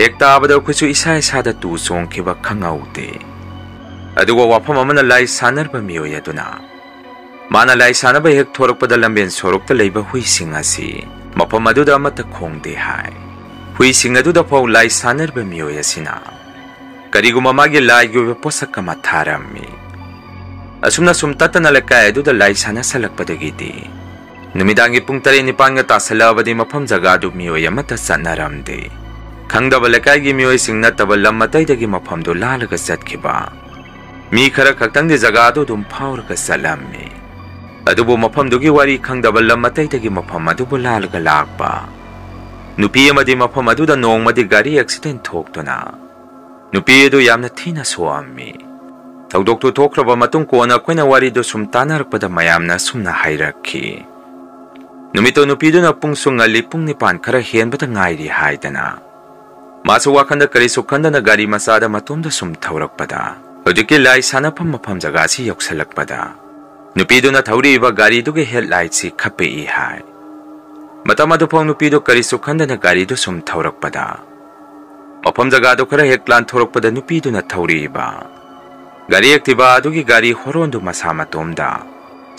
ꯍꯦꯛ ꯇꯥꯕꯗ ꯑꯩꯈꯣꯏꯁꯨ ꯏꯁꯥ ꯏꯁꯥꯗ ꯇꯨ ꯆꯣꯡꯈꯤꯕ ꯈꯪꯍꯧꯗꯦ꯫ ꯑꯗꯨꯒ ꯋꯥꯐꯝ ꯑꯃꯅ, ꯂꯥꯏ ꯁꯥꯟꯅꯔꯤꯕ ꯃꯤꯑꯣꯏ ꯑꯗꯨꯅ ꯃꯥꯅ ꯂꯥꯏ ꯁꯥꯟꯅꯕ ꯍꯦꯛ ꯊꯣꯔꯛꯄꯗ ꯂꯝꯕꯦꯟ ꯁꯣꯔꯣꯛꯇ ꯂꯩꯕ ꯍꯨꯏꯁꯤꯡ ꯑꯁꯤ ꯃꯐꯝ ꯑꯗꯨꯗ ꯑꯃꯠꯇ ꯈꯣꯡꯗꯦ ꯍꯥꯏ꯫ ꯍꯨꯏꯁꯤꯡ ꯑꯗꯨꯗ ꯐꯥꯎ ꯂꯥꯏ ꯁꯥꯟꯅꯔꯤꯕ ꯃꯤꯑꯣꯏ ꯑꯁꯤꯅ ꯀꯔꯤꯒꯨꯝꯕ ꯃꯥꯒꯤ ꯂꯥꯏꯒꯤ ꯑꯣꯏꯕ ꯄꯣꯠꯁꯛ ꯑꯃ ꯊꯥꯔꯝꯃꯤ꯫ ꯑꯁꯨꯝꯅ ꯁꯨꯝ ꯇꯠꯇꯅ ꯂꯩꯀꯥꯏ ꯑꯗꯨꯗ ꯂꯥꯏ ꯁꯥꯟꯅꯁꯜꯂꯛꯄꯗꯒꯤꯗꯤ ꯅꯨꯃꯤꯗꯥꯡꯒꯤ ꯄꯨꯡ ꯇꯔꯦꯠ ꯅꯤꯄꯥꯟꯒ ꯇꯥꯁꯜꯂꯛꯑꯕꯗꯤ ꯃꯐꯝ ꯖꯒꯥꯗꯨ ꯃꯤꯑꯣꯏ ꯑꯃꯠꯇ ꯆꯠꯅꯔꯝꯗꯦ꯫ ꯈꯪꯗꯕ ꯂꯩꯀꯥꯏꯒꯤ ꯃꯤꯑꯣꯏꯁꯤꯡ ꯅꯠꯇꯕ ꯂꯝ ꯑꯇꯩꯗꯒꯤ ꯃꯐꯝꯗꯨ ꯂꯥꯜꯂꯒ ꯆꯠꯈꯤꯕ ꯃꯤ ꯈꯔ ꯈꯛꯇꯪꯗꯤ ꯖꯒꯥꯗꯨ ꯑꯗꯨꯝ ꯐꯥꯎꯔꯒ ꯆꯠꯂꯝꯃꯤ꯫ ꯑꯗꯨꯕꯨ ꯃꯐꯝꯗꯨꯒꯤ ꯋꯥꯔꯤ ꯈꯪꯗꯕ ꯂꯝ ꯑꯇꯩꯗꯒꯤ ꯃꯐꯝ ꯑꯗꯨꯕꯨ ꯂꯥꯜꯂꯒ ꯂꯥꯛꯄ ꯅꯨꯄꯤ ꯑꯃꯗꯤ ꯃꯐꯝ ꯑꯗꯨꯗ ꯅꯣꯡꯃꯗꯤ ꯒꯥꯔꯤ ꯑꯦꯛꯁꯤꯗꯦꯟ ꯊꯣꯛꯇꯨꯅ ꯅꯨꯄꯤ ꯑꯗꯨ ꯌꯥꯝꯅ ꯊꯤꯅ ꯁꯣꯛꯑꯝꯃꯤ꯫ ꯊꯧꯗꯣꯛꯇꯨ ꯊꯣꯛꯈ꯭ꯔꯕ ꯃꯇꯨꯡ ꯀꯣꯟꯅ ꯑꯩꯈꯣꯏꯅ ꯋꯥꯔꯤꯗꯨ ꯁꯨꯝ ꯇꯥꯟꯅꯔꯛꯄꯗ ꯃꯌꯥꯝꯅ ꯑꯁꯨꯝꯅ ꯍꯥꯏꯔꯛꯈꯤ, ꯅꯨꯃꯤꯠꯇꯨ ꯅꯨꯄꯤꯗꯨꯅ ꯄꯨꯡꯁꯨ ꯉꯜꯂꯤ, ꯄꯨꯡ ꯅꯤꯄꯥꯟ ꯈꯔ ꯍꯦꯟꯕꯗ ꯉꯥꯏꯔꯤ ꯍꯥꯏꯗꯅ ꯃꯥꯁꯨ ꯋꯥꯈꯟꯗ ꯀꯔꯤꯁꯨ ꯈꯟꯗꯅ ꯒꯥꯔꯤ ꯃꯆꯥꯗ ꯃꯇꯣꯝꯗ ꯁꯨꯝ ꯊꯧꯔꯛꯄꯗ, ꯍꯧꯖꯤꯛꯀꯤ ꯂꯥꯏ ꯁꯥꯟꯅꯐꯝ ꯃꯐꯝ ꯖꯒꯥꯁꯤ ꯌꯧꯁꯜꯂꯛꯄꯗ, ꯅꯨꯄꯤꯗꯨꯅ ꯊꯧꯔꯤꯕ ꯒꯥꯔꯤꯗꯨꯒꯤ ꯍꯦꯗꯂꯥꯏꯠꯁꯤ ꯈꯞꯄꯛꯏ ꯍꯥꯏ꯫ ꯃꯇꯝ ꯑꯗꯨꯐꯥꯎ ꯅꯨꯄꯤꯗꯨ ꯀꯔꯤꯁꯨ ꯈꯟꯗꯅ ꯒꯥꯔꯤꯗꯨ ꯁꯨꯝ ꯊꯧꯔꯛꯄꯗ, ꯃꯐꯝ ꯖꯒꯥꯗꯨ ꯈꯔ ꯍꯦꯛ ꯂꯥꯟꯊꯣꯔꯛꯄꯗ ꯅꯨꯄꯤꯗꯨꯅ ꯊꯧꯔꯤꯕ ꯒꯥꯔꯤ ꯑꯦꯛꯇꯤꯚꯥ ꯑꯗꯨꯒꯤ ꯒꯥꯔꯤ ꯍꯣꯔꯣꯟꯗꯨ ꯃꯁꯥ ꯃꯇꯣꯝꯗ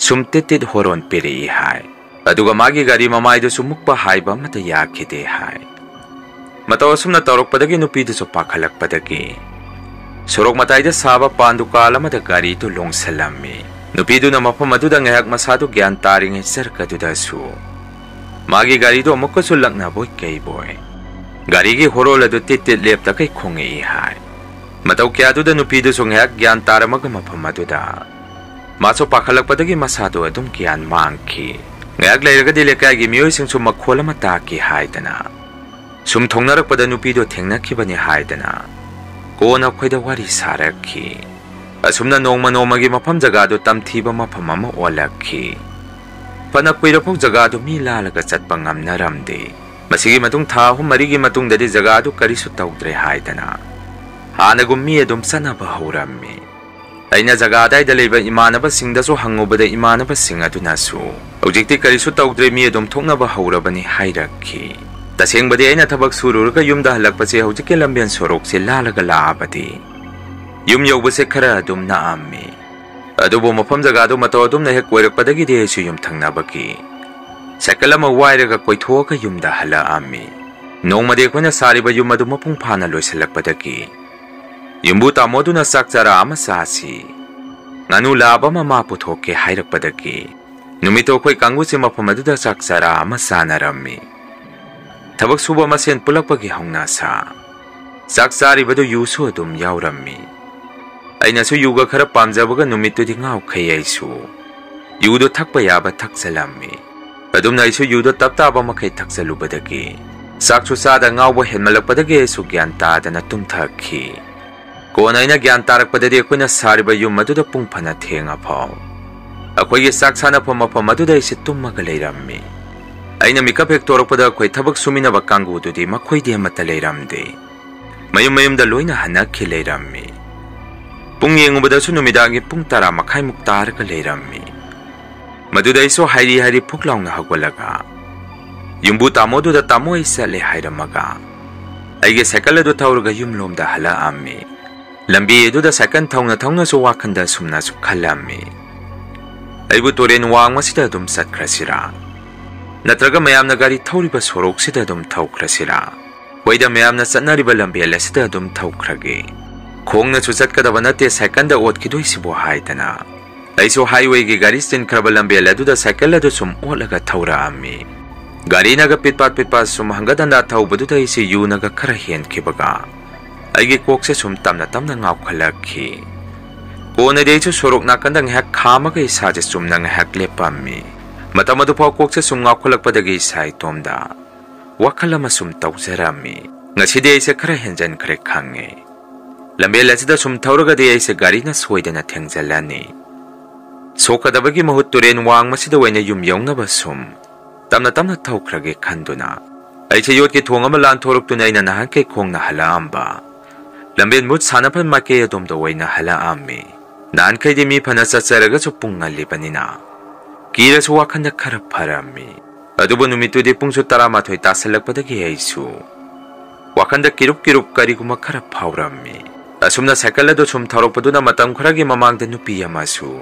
ꯁꯨꯝ ꯇꯤꯠ ꯇꯤꯠ ꯍꯣꯔꯣꯟ ꯄꯤꯔꯛꯏ ꯍꯥꯏ꯫ ꯑꯗꯨꯒ ꯃꯥꯒꯤ ꯒꯥꯔꯤ ꯃꯃꯥꯏꯗꯨꯁꯨ ꯃꯨꯛꯄ ꯍꯥꯏꯕ ꯑꯃꯠꯇ ꯌꯥꯈꯤꯗꯦ ꯍꯥꯏ꯫ ꯃꯇꯧ ꯑꯁꯨꯝꯅ ꯇꯧꯔꯛꯄꯗꯒꯤ ꯅꯨꯄꯤꯗꯨꯁꯨ ꯄꯥꯈꯠꯂꯛꯄꯗꯒꯤ ꯁꯣꯔꯣꯛ ꯃꯇꯥꯏꯗ ꯁꯥꯕ ꯄꯥꯟ ꯗꯨꯀꯥꯟ ꯑꯃꯗ ꯒꯥꯔꯤꯗꯨ ꯂꯣꯡꯁꯤꯜꯂꯝꯃꯤ꯫ ꯅꯨꯄꯤꯗꯨꯅ ꯃꯐꯝ ꯑꯗꯨꯗ ꯉꯥꯏꯍꯥꯛ ꯃꯁꯥꯗꯨ ꯒ꯭ꯌꯥꯟ ꯇꯥꯔꯤꯉꯩ ꯖꯔꯛ ꯑꯗꯨꯗꯁꯨ ꯃꯥꯒꯤ ꯒꯥꯔꯤꯗꯨ ꯑꯃꯨꯛꯀꯁꯨ ꯂꯛꯅꯕꯣꯏ ꯀꯩꯕꯣꯏ ꯒꯥꯔꯤꯒꯤ ꯍꯣꯔꯣꯜ ꯑꯗꯨ ꯇꯤꯠ ꯇꯤꯠ ꯂꯦꯞꯇꯈꯩ ꯈꯣꯡꯉꯛꯏ ꯍꯥꯏ꯫ ꯃꯇꯧ ꯀꯌꯥꯗꯨꯗ ꯅꯨꯄꯤꯗꯨꯁꯨ ꯉꯥꯏꯍꯥꯛ ꯒ꯭ꯌꯥꯟ ꯇꯥꯔꯝꯃꯒ ꯃꯐꯝ ꯑꯗꯨꯗ ꯃꯥꯁꯨ ꯄꯥꯈꯠꯂꯛꯄꯗꯒꯤ ꯃꯁꯥꯗꯨ ꯑꯗꯨꯝ ꯒ꯭ꯌꯥꯟ ꯃꯥꯡꯈꯤ꯫ ꯉꯥꯏꯍꯥꯛ ꯂꯩꯔꯒꯗꯤ ꯂꯩꯀꯥꯏꯒꯤ ꯃꯤꯑꯣꯏꯁꯤꯡꯁꯨ ꯃꯈꯣꯜ ꯑꯃ ꯇꯥꯈꯤ ꯍꯥꯏꯗꯅ ꯁꯨꯝ ꯊꯣꯡꯅꯔꯛꯄꯗ ꯅꯨꯄꯤꯗꯨ ꯊꯦꯡꯅꯈꯤꯕꯅꯤ ꯍꯥꯏꯗꯅ ꯀꯣꯟꯅ ꯑꯩꯈꯣꯏꯗ ꯋꯥꯔꯤ ꯁꯥꯔꯛꯈꯤ꯫ ꯑꯁꯨꯝꯅ ꯅꯣꯡꯃ ꯅꯣꯡꯃꯒꯤ ꯃꯐꯝ ꯖꯒꯥꯗꯨ ꯇꯝꯊꯤꯕ ꯃꯐꯝ ꯑꯃ ꯑꯣꯜꯂꯛꯈꯤ꯫ ꯐꯅ ꯀꯨꯏꯔꯐꯥꯎ ꯖꯒꯥꯗꯨ ꯃꯤ ꯂꯥꯜꯂꯒ ꯆꯠꯄ ꯉꯝꯅꯔꯝꯗꯦ꯫ ꯃꯁꯤꯒꯤ ꯃꯇꯨꯡ ꯊꯥ ꯑꯍꯨꯝ ꯃꯔꯤꯒꯤ ꯃꯇꯨꯡꯗꯗꯤ ꯖꯒꯥꯗꯨ ꯀꯔꯤꯁꯨ ꯇꯧꯗ꯭ꯔꯦ ꯍꯥꯏꯗꯅ ꯍꯥꯟꯅꯒꯨꯝ ꯃꯤ ꯑꯗꯨꯝ ꯆꯠꯅꯕ ꯍꯧꯔꯝꯃꯤ꯫ ꯑꯩꯅ ꯖꯒꯥ ꯑꯗꯥꯏꯗ ꯂꯩꯕ ꯏꯃꯥꯟꯅꯕꯁꯤꯡꯗꯁꯨ ꯍꯪꯉꯨꯕꯗ ꯏꯃꯥꯟꯅꯕꯁꯤꯡ ꯑꯗꯨꯅꯁꯨ ꯍꯧꯖꯤꯛꯇꯤ ꯀꯔꯤꯁꯨ ꯇꯧꯗ꯭ꯔꯦ, ꯃꯤ ꯑꯗꯨꯝ ꯊꯣꯛꯅꯕ ꯍꯧꯔꯕꯅꯤ ꯍꯥꯏꯔꯛꯈꯤ꯫ ꯇꯁꯦꯡꯕꯗꯤ ꯑꯩꯅ ꯊꯕꯛ ꯁꯨꯔꯨꯔꯒ ꯌꯨꯝꯗ ꯍꯜꯂꯛꯄꯁꯦ ꯍꯧꯖꯤꯛꯀꯤ ꯂꯝꯕꯦꯟ ꯁꯣꯔꯣꯛꯁꯦ ꯂꯥꯜꯂꯒ ꯂꯥꯛꯑꯕꯗꯤ ꯌꯨꯝ ꯌꯧꯕꯁꯦ ꯈꯔ ꯑꯗꯨꯝ ꯅꯛꯑꯝꯃꯤ꯫ ꯑꯗꯨꯕꯨ ꯃꯐꯝ ꯖꯒꯥꯗꯨ ꯃꯇꯧ ꯑꯗꯨꯝꯅ ꯍꯦꯛ ꯑꯣꯏꯔꯛꯄꯗꯒꯤꯗꯤ ꯑꯩꯁꯨ ꯌꯨꯝꯊꯪꯅꯕꯒꯤ ꯁꯥꯏꯀꯜ ꯑꯃ ꯋꯥꯏꯔꯒ ꯀꯣꯏꯊꯣꯛꯑꯒ ꯌꯨꯝꯗ ꯍꯜꯂꯛꯑꯝꯃꯤ꯫ ꯅꯣꯡꯃꯗꯤ ꯑꯩꯈꯣꯏꯅ ꯁꯥꯔꯤꯕ ꯌꯨꯝ ꯑꯗꯨ ꯃꯄꯨꯡ ꯐꯥꯅ ꯂꯣꯏꯁꯤꯜꯂꯛꯄꯗꯒꯤ ꯌꯨꯝꯕꯨ ꯇꯥꯃꯣꯗꯨꯅ ꯆꯥꯛ ꯆꯔꯥ ꯑꯃ ꯆꯥꯁꯤ, ꯉꯥꯅꯨ ꯂꯥꯕ ꯑꯃ ꯃꯥ ꯄꯨꯊꯣꯛꯀꯦ ꯍꯥꯏꯔꯛꯄꯗꯒꯤ ꯅꯨꯃꯤꯠꯇꯣ ꯑꯩꯈꯣꯏ ꯀꯥꯡꯕꯨꯁꯦ ꯃꯐꯝ ꯑꯗꯨꯗ ꯆꯥꯛ ꯆꯔꯥ ꯑꯃ ꯆꯥꯅꯔꯝꯃꯤ꯫ ꯊꯕꯛ ꯁꯨꯕ ꯃꯁꯦꯟ ꯄꯨꯜꯂꯛꯄꯒꯤ ꯍꯧꯅꯁꯥ꯫ ꯆꯥꯛ ꯆꯥꯔꯤꯕꯗꯨ ꯌꯨꯁꯨ ꯑꯗꯨꯝ ꯌꯥꯎꯔꯝꯃꯤ꯫ ꯑꯩꯅꯁꯨ ꯌꯨꯒ ꯈꯔ ꯄꯥꯝꯖꯕꯒ ꯅꯨꯃꯤꯠꯇꯨꯗꯤ ꯉꯥꯎꯈꯩ ꯑꯩꯁꯨ꯫ ꯌꯨꯗꯣ ꯊꯛꯄ ꯌꯥꯕ ꯊꯛꯆꯜꯂꯝꯃꯤ꯫ ꯑꯗꯨꯝꯅ ꯑꯩꯁꯨ ꯌꯨꯗꯣ ꯇꯞ ꯇꯥꯕ ꯃꯈꯩ ꯊꯛꯆꯜꯂꯨꯕꯗꯒꯤ ꯆꯥꯛꯁꯨ ꯆꯥꯗ ꯉꯥꯎꯕ ꯍꯦꯟꯃꯜꯂꯛꯄꯗꯒꯤ ꯑꯩꯁꯨ ꯒ꯭ꯌꯥꯟ ꯇꯥꯗꯅ ꯇꯨꯝꯊꯈꯤ꯫ ꯀꯣꯟꯅ ꯑꯩꯅ ꯒ꯭ꯌꯥꯟ ꯇꯥꯔꯛꯄꯗꯗꯤ ꯑꯩꯈꯣꯏꯅ ꯁꯥꯔꯤꯕ ꯌꯨꯝ ꯑꯗꯨꯗ ꯄꯨꯡ ꯐꯅ ꯊꯦꯡꯉꯐꯥꯎ ꯑꯩꯈꯣꯏꯒꯤ ꯆꯥꯛ ꯁꯥꯟꯅꯐꯝ ꯃꯐꯝ ꯑꯗꯨꯗ ꯑꯩꯁꯦ ꯇꯨꯝꯃꯒ ꯂꯩꯔꯝꯃꯤ꯫ ꯑꯩꯅ ꯃꯤꯀꯞ ꯍꯦꯛ ꯊꯣꯔꯛꯄꯗ ꯑꯩꯈꯣꯏ ꯊꯕꯛ ꯁꯨꯃꯤꯟꯅꯕ ꯀꯥꯡꯕꯨꯗꯨꯗꯤ ꯃꯈꯣꯏꯗꯤ ꯑꯃꯠꯇ ꯂꯩꯔꯝꯗꯦ꯫ ꯃꯌꯨꯝ ꯃꯌꯨꯝꯗ ꯂꯣꯏꯅ ꯍꯟꯅꯈꯤ ꯂꯩꯔꯝꯃꯤ꯫ ꯄꯨꯡ ꯌꯦꯡꯉꯨꯕꯗꯁꯨ ꯅꯨꯃꯤꯗꯥꯡꯒꯤ ꯄꯨꯡ ꯇꯔꯥ ꯃꯈꯥꯏꯃꯨꯛ ꯇꯥꯔꯒ ꯂꯩꯔꯝꯃꯤ꯫ ꯃꯗꯨꯗ ꯑꯩꯁꯨ ꯍꯥꯏꯔꯤ ꯍꯥꯏꯔꯤ ꯐꯨꯛ ꯂꯥꯎꯅ ꯍꯧꯒꯠꯂꯒ ꯌꯨꯝꯕꯨ ꯇꯥꯃꯣꯗꯨꯗ, "ꯇꯥꯃꯣ, ꯑꯩ ꯆꯠꯂꯦ," ꯍꯥꯏꯔꯝꯃꯒ ꯑꯩꯒꯤ ꯁꯥꯏꯀꯜ ꯑꯗꯨ ꯊꯧꯔꯒ ꯌꯨꯝꯂꯣꯝꯗ ꯍꯜꯂꯛꯑꯝꯃꯤ꯫ ꯂꯝꯕꯤ ꯑꯗꯨꯗ ꯁꯥꯏꯀꯜ ꯊꯧꯅ ꯊꯧꯅꯁꯨ ꯋꯥꯈꯜꯗ ꯑꯁꯨꯝꯅꯁꯨ ꯈꯜꯂꯝꯃꯤ, "ꯑꯩꯕꯨ ꯇꯨꯔꯦꯟ ꯋꯥꯡꯃꯁꯤꯗ ꯑꯗꯨꯝ ꯆꯠꯈ꯭ꯔꯁꯤꯔꯥ? ꯅꯠꯇ꯭ꯔꯒ ꯃꯌꯥꯝꯅ ꯒꯥꯔꯤ ꯊꯧꯔꯤꯕ ꯁꯣꯔꯣꯛꯁꯤꯗ ꯑꯗꯨꯝ ꯊꯧꯈ꯭ꯔꯁꯤꯔꯥ? ꯍꯣꯏꯗ, ꯃꯌꯥꯝꯅ ꯆꯠꯅꯔꯤꯕ ꯂꯝꯕꯦꯜ ꯑꯁꯤꯗ ꯑꯗꯨꯝ ꯊꯧꯈ꯭ꯔꯒꯦ꯫ ꯈꯣꯡꯅꯁꯨ ꯆꯠꯀꯗꯕ ꯅꯠꯇꯦ ꯁꯥꯏꯀꯜꯗ ꯑꯣꯠꯈꯤꯗꯣꯏꯁꯤꯕꯨ," ꯍꯥꯏꯗꯅ ꯑꯩꯁꯨ ꯍꯥꯏꯋꯦꯒꯤ ꯒꯥꯔꯤ ꯆꯤꯟꯈ꯭ꯔꯕ ꯂꯝꯕꯦꯜ ꯑꯗꯨꯗ ꯁꯥꯏꯀꯜ ꯑꯗꯨ ꯁꯨꯝ ꯑꯣꯠꯂꯒ ꯊꯧꯔꯛꯑꯝꯃꯤ꯫ ꯒꯥꯔꯤꯅꯒ ꯄꯤꯠ ꯄꯥꯠ ꯄꯤꯠ ꯄꯥꯠ ꯁꯨꯝ ꯍꯪꯒꯠ ꯍꯟꯗꯥ ꯊꯧꯕꯗꯨꯗ ꯑꯩꯁꯦ ꯌꯨꯅꯒ ꯈꯔ ꯍꯦꯟꯈꯤꯕꯒ ꯑꯩꯒꯤ ꯀꯣꯛꯁꯦ ꯁꯨꯝ ꯇꯞꯅ ꯇꯞꯅ ꯉꯥꯎꯈꯠꯂꯛꯈꯤ꯫ ꯀꯣꯟꯅꯗꯤ ꯑꯩꯁꯨ ꯁꯣꯔꯣꯛ ꯅꯥꯀꯟꯗ ꯉꯥꯏꯍꯥꯛ ꯈꯥꯝꯃꯒ ꯏꯁꯥꯁꯦ ꯆꯨꯝꯅ ꯉꯥꯏꯍꯥꯛ ꯂꯦꯞꯄꯝꯃꯤ꯫ ꯃꯇꯝ ꯑꯗꯨꯐꯥꯎ ꯀꯣꯛꯁꯦ ꯁꯨꯝ ꯉꯥꯎꯈꯠꯂꯛꯄꯗꯒꯤ ꯏꯁꯥ ꯏꯇꯣꯝꯗ ꯋꯥꯈꯜ ꯑꯃ ꯁꯨꯝ ꯇꯧꯖꯔꯝꯃꯤ꯫ ꯉꯁꯤꯗꯤ ꯑꯩꯁꯦ ꯈꯔ ꯍꯦꯟꯖꯟꯈ꯭ꯔꯦ ꯈꯪꯉꯦ꯫ ꯂꯝꯕꯦꯜ ꯑꯁꯤꯗ ꯁꯨꯝ ꯊꯧꯔꯒꯗꯤ ꯑꯩꯁꯦ ꯒꯥꯔꯤꯅ ꯁꯣꯏꯗꯅ ꯊꯦꯡꯖꯜꯂꯅꯤ꯫ ꯁꯣꯛꯀꯗꯕꯒꯤ ꯃꯍꯨꯠ ꯇꯨꯔꯦꯟ ꯋꯥꯡꯃꯁꯤꯗ ꯑꯣꯏꯅ ꯌꯨꯝ ꯌꯧꯅꯕ ꯁꯨꯝ ꯇꯞꯅ ꯇꯞꯅ ꯊꯧꯈ꯭ꯔꯒꯦ ꯈꯟꯗꯨꯅ ꯑꯩꯁꯦ ꯌꯣꯠꯀꯤ ꯊꯣꯡ ꯑꯃ ꯂꯥꯟꯊꯣꯔꯛꯇꯨꯅ ꯑꯩꯅ ꯅꯍꯥꯟꯈꯩ ꯈꯣꯡꯅ ꯍꯜꯂꯛꯑꯝꯕ ꯂꯝꯕꯦꯟ ꯃꯨꯠ ꯁꯥꯟꯅꯐꯝ ꯃꯥꯏꯀꯩ ꯑꯗꯣꯝꯗ ꯑꯣꯏꯅ ꯍꯜꯂꯛꯑꯝꯃꯤ꯫ ꯅꯍꯥꯟꯈꯩꯗꯤ ꯃꯤ ꯐꯅ ꯆꯠꯆꯔꯒꯁꯨ ꯄꯨꯡ ꯉꯜꯂꯤꯕꯅꯤꯅ ꯀꯤꯔꯁꯨ ꯋꯥꯈꯜꯗ ꯈꯔ ꯐꯔꯝꯃꯤ꯫ ꯑꯗꯨꯕꯨ ꯅꯨꯃꯤꯠꯇꯨꯗꯤ ꯄꯨꯡꯁꯨ ꯇꯔꯥꯃꯥꯊꯣꯏ ꯇꯥꯁꯜꯂꯛꯄꯗꯒꯤ ꯑꯩꯁꯨ ꯋꯥꯈꯜꯗ ꯀꯤꯔꯨꯞ ꯀꯤꯔꯨꯞ ꯀꯔꯤꯒꯨꯝꯕ ꯈꯔ ꯐꯥꯎꯔꯝꯃꯤ꯫ ꯑꯁꯨꯝꯅ ꯁꯥꯏꯀꯜ ꯑꯗꯨ ꯁꯨꯝ ꯊꯧꯔꯛꯄꯗꯨꯅ ꯃꯇꯝ ꯈꯔꯒꯤ ꯃꯃꯥꯡꯗ ꯅꯨꯄꯤ ꯑꯃꯁꯨ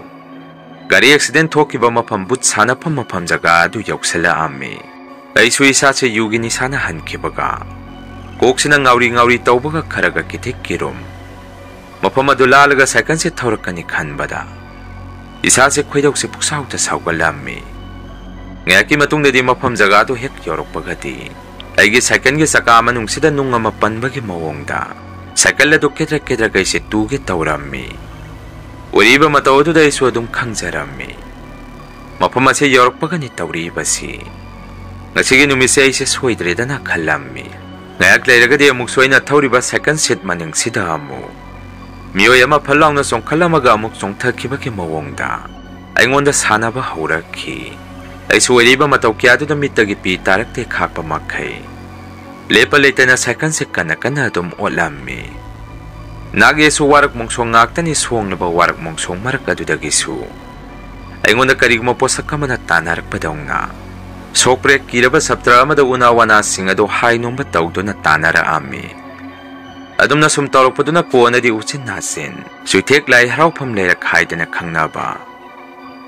ꯒꯥꯔꯤ ꯑꯦꯛꯁꯤꯗꯦꯟ ꯊꯣꯛꯈꯤꯕ ꯃꯐꯝ ꯕꯨꯠ ꯁꯥꯟꯅꯐꯝ ꯃꯐꯝ ꯖꯒꯥ ꯑꯗꯨ ꯌꯧꯁꯤꯜꯂꯛꯑꯝꯃꯤ꯫ ꯑꯩꯁꯨ ꯏꯁꯥꯁꯦ ꯌꯨꯒꯤ ꯅꯤꯁꯥꯅ ꯍꯟꯈꯤꯕꯒ ꯀꯣꯛꯁꯤꯅ ꯉꯥꯎꯔꯤ ꯉꯥꯎꯔꯤ ꯇꯧꯕꯒ ꯈꯔꯒ ꯀꯤꯊꯤꯛ ꯀꯤꯔꯨꯝ ꯃꯐꯝ ꯑꯗꯨ ꯂꯥꯜꯂꯒ ꯁꯥꯏꯀꯜꯁꯦ ꯊꯧꯔꯛꯀꯅꯤ ꯈꯟꯕꯗ ꯏꯁꯥꯁꯦ ꯈꯣꯏꯗꯧꯁꯦ ꯄꯨꯛꯁꯥꯎꯗ ꯁꯥꯎꯒꯠꯂꯝꯃꯤ꯫ ꯉꯥꯏꯍꯥꯛꯀꯤ ꯃꯇꯨꯡꯗꯗꯤ ꯃꯐꯝ ꯖꯒꯥꯗꯨ ꯍꯦꯛ ꯌꯧꯔꯛꯄꯒꯗꯤ ꯑꯩꯒꯤ ꯁꯥꯏꯀꯜꯒꯤ ꯆꯀꯥ ꯃꯅꯨꯡꯁꯤꯗ ꯅꯨꯡ ꯑꯃ ꯄꯟꯕꯒꯤ ꯃꯑꯣꯡꯗ ꯁꯥꯏꯀꯜ ꯑꯗꯨ ꯀꯦꯗ꯭ꯔꯛ ꯀꯦꯗ꯭ꯔꯛ ꯑꯩꯁꯦ ꯇꯨꯒꯦ ꯇꯧꯔꯝꯃꯤ꯫ ꯑꯣꯏꯔꯤꯕ ꯃꯇꯧ ꯑꯗꯨꯗ ꯑꯩꯁꯨ ꯑꯗꯨꯝ ꯈꯪꯖꯔꯝꯃꯤ꯫ ꯃꯐꯝ ꯑꯁꯤ ꯌꯧꯔꯛꯄꯒꯅꯤ ꯇꯧꯔꯤꯕꯁꯤ꯫ ꯉꯁꯤꯒꯤ ꯅꯨꯃꯤꯠꯁꯦ ꯑꯩꯁꯦ ꯁꯣꯏꯗ꯭ꯔꯦꯗꯅ ꯈꯜꯂꯝꯃꯤ꯫ ꯉꯥꯏꯍꯥꯛ ꯂꯩꯔꯒꯗꯤ ꯑꯃꯨꯛꯁꯨ ꯑꯩꯅ ꯊꯧꯔꯤꯕ ꯁꯥꯏꯀꯜ ꯁꯤꯠ ꯃꯅꯤꯡꯁꯤꯗ ꯑꯃꯨꯛ ꯃꯤꯑꯣꯏ ꯑꯃ ꯐꯠ ꯂꯥꯎꯅ ꯆꯣꯡꯈꯠꯂꯝꯃꯒ ꯑꯃꯨꯛ ꯆꯣꯡꯊꯈꯤꯕꯒꯤ ꯃꯑꯣꯡꯗ ꯑꯩꯉꯣꯟꯗ ꯁꯥꯟꯅꯕ ꯍꯧꯔꯛꯈꯤ꯫ ꯑꯩꯁꯨ ꯑꯣꯏꯔꯤꯕ ꯃꯇꯧ ꯀꯌꯥꯗꯨꯗ ꯃꯤꯠꯇꯒꯤ ꯄꯤ ꯇꯥꯔꯛꯇꯦ ꯈꯥꯛꯄ ꯃꯈꯩ ꯂꯦꯞꯄ ꯂꯩꯇꯅ ꯁꯥꯏꯀꯜꯁꯦ ꯀꯟꯅ ꯀꯟꯅ ꯑꯗꯨꯝ ꯑꯣꯠꯂꯝꯃꯤ꯫ ꯅꯥꯛ ꯌꯦꯠꯁꯨ ꯋꯥꯔꯛ ꯃꯣꯡꯁꯣꯡ ꯉꯥꯛꯇꯅꯤ, ꯁꯣꯡꯂꯕ ꯋꯥꯔꯛ ꯃꯣꯡꯁꯣꯡ ꯃꯔꯛ ꯑꯗꯨꯗꯒꯤꯁꯨ ꯑꯩꯉꯣꯟꯗ ꯀꯔꯤꯒꯨꯝꯕ ꯄꯣꯠꯁꯛ ꯑꯃꯅ ꯇꯥꯟꯅꯔꯛꯄꯗꯧꯅ ꯁꯣꯛ ꯄ꯭ꯔꯦꯛ ꯀꯤꯔꯕ ꯁꯞꯇ꯭ꯔ ꯑꯃꯗ ꯎꯅꯥ ꯋꯥꯅꯥꯁꯤꯡ ꯑꯗꯨ ꯍꯥꯏ ꯅꯣꯝꯕ ꯇꯧꯗꯨꯅ ꯇꯥꯟꯅꯔꯛꯑꯝꯃꯤ꯫ ꯑꯗꯨꯝꯅ ꯁꯨꯝ ꯇꯧꯔꯛꯄꯗꯨꯅ ꯀꯣꯟꯅꯗꯤ ꯎꯆꯤꯟ ꯅꯥꯆꯤꯟ ꯆꯨꯏꯊꯦꯛ ꯂꯥꯏ ꯍꯔꯥꯎꯐꯝ ꯂꯩꯔꯛ ꯍꯥꯏꯗꯅ ꯈꯪꯅꯕ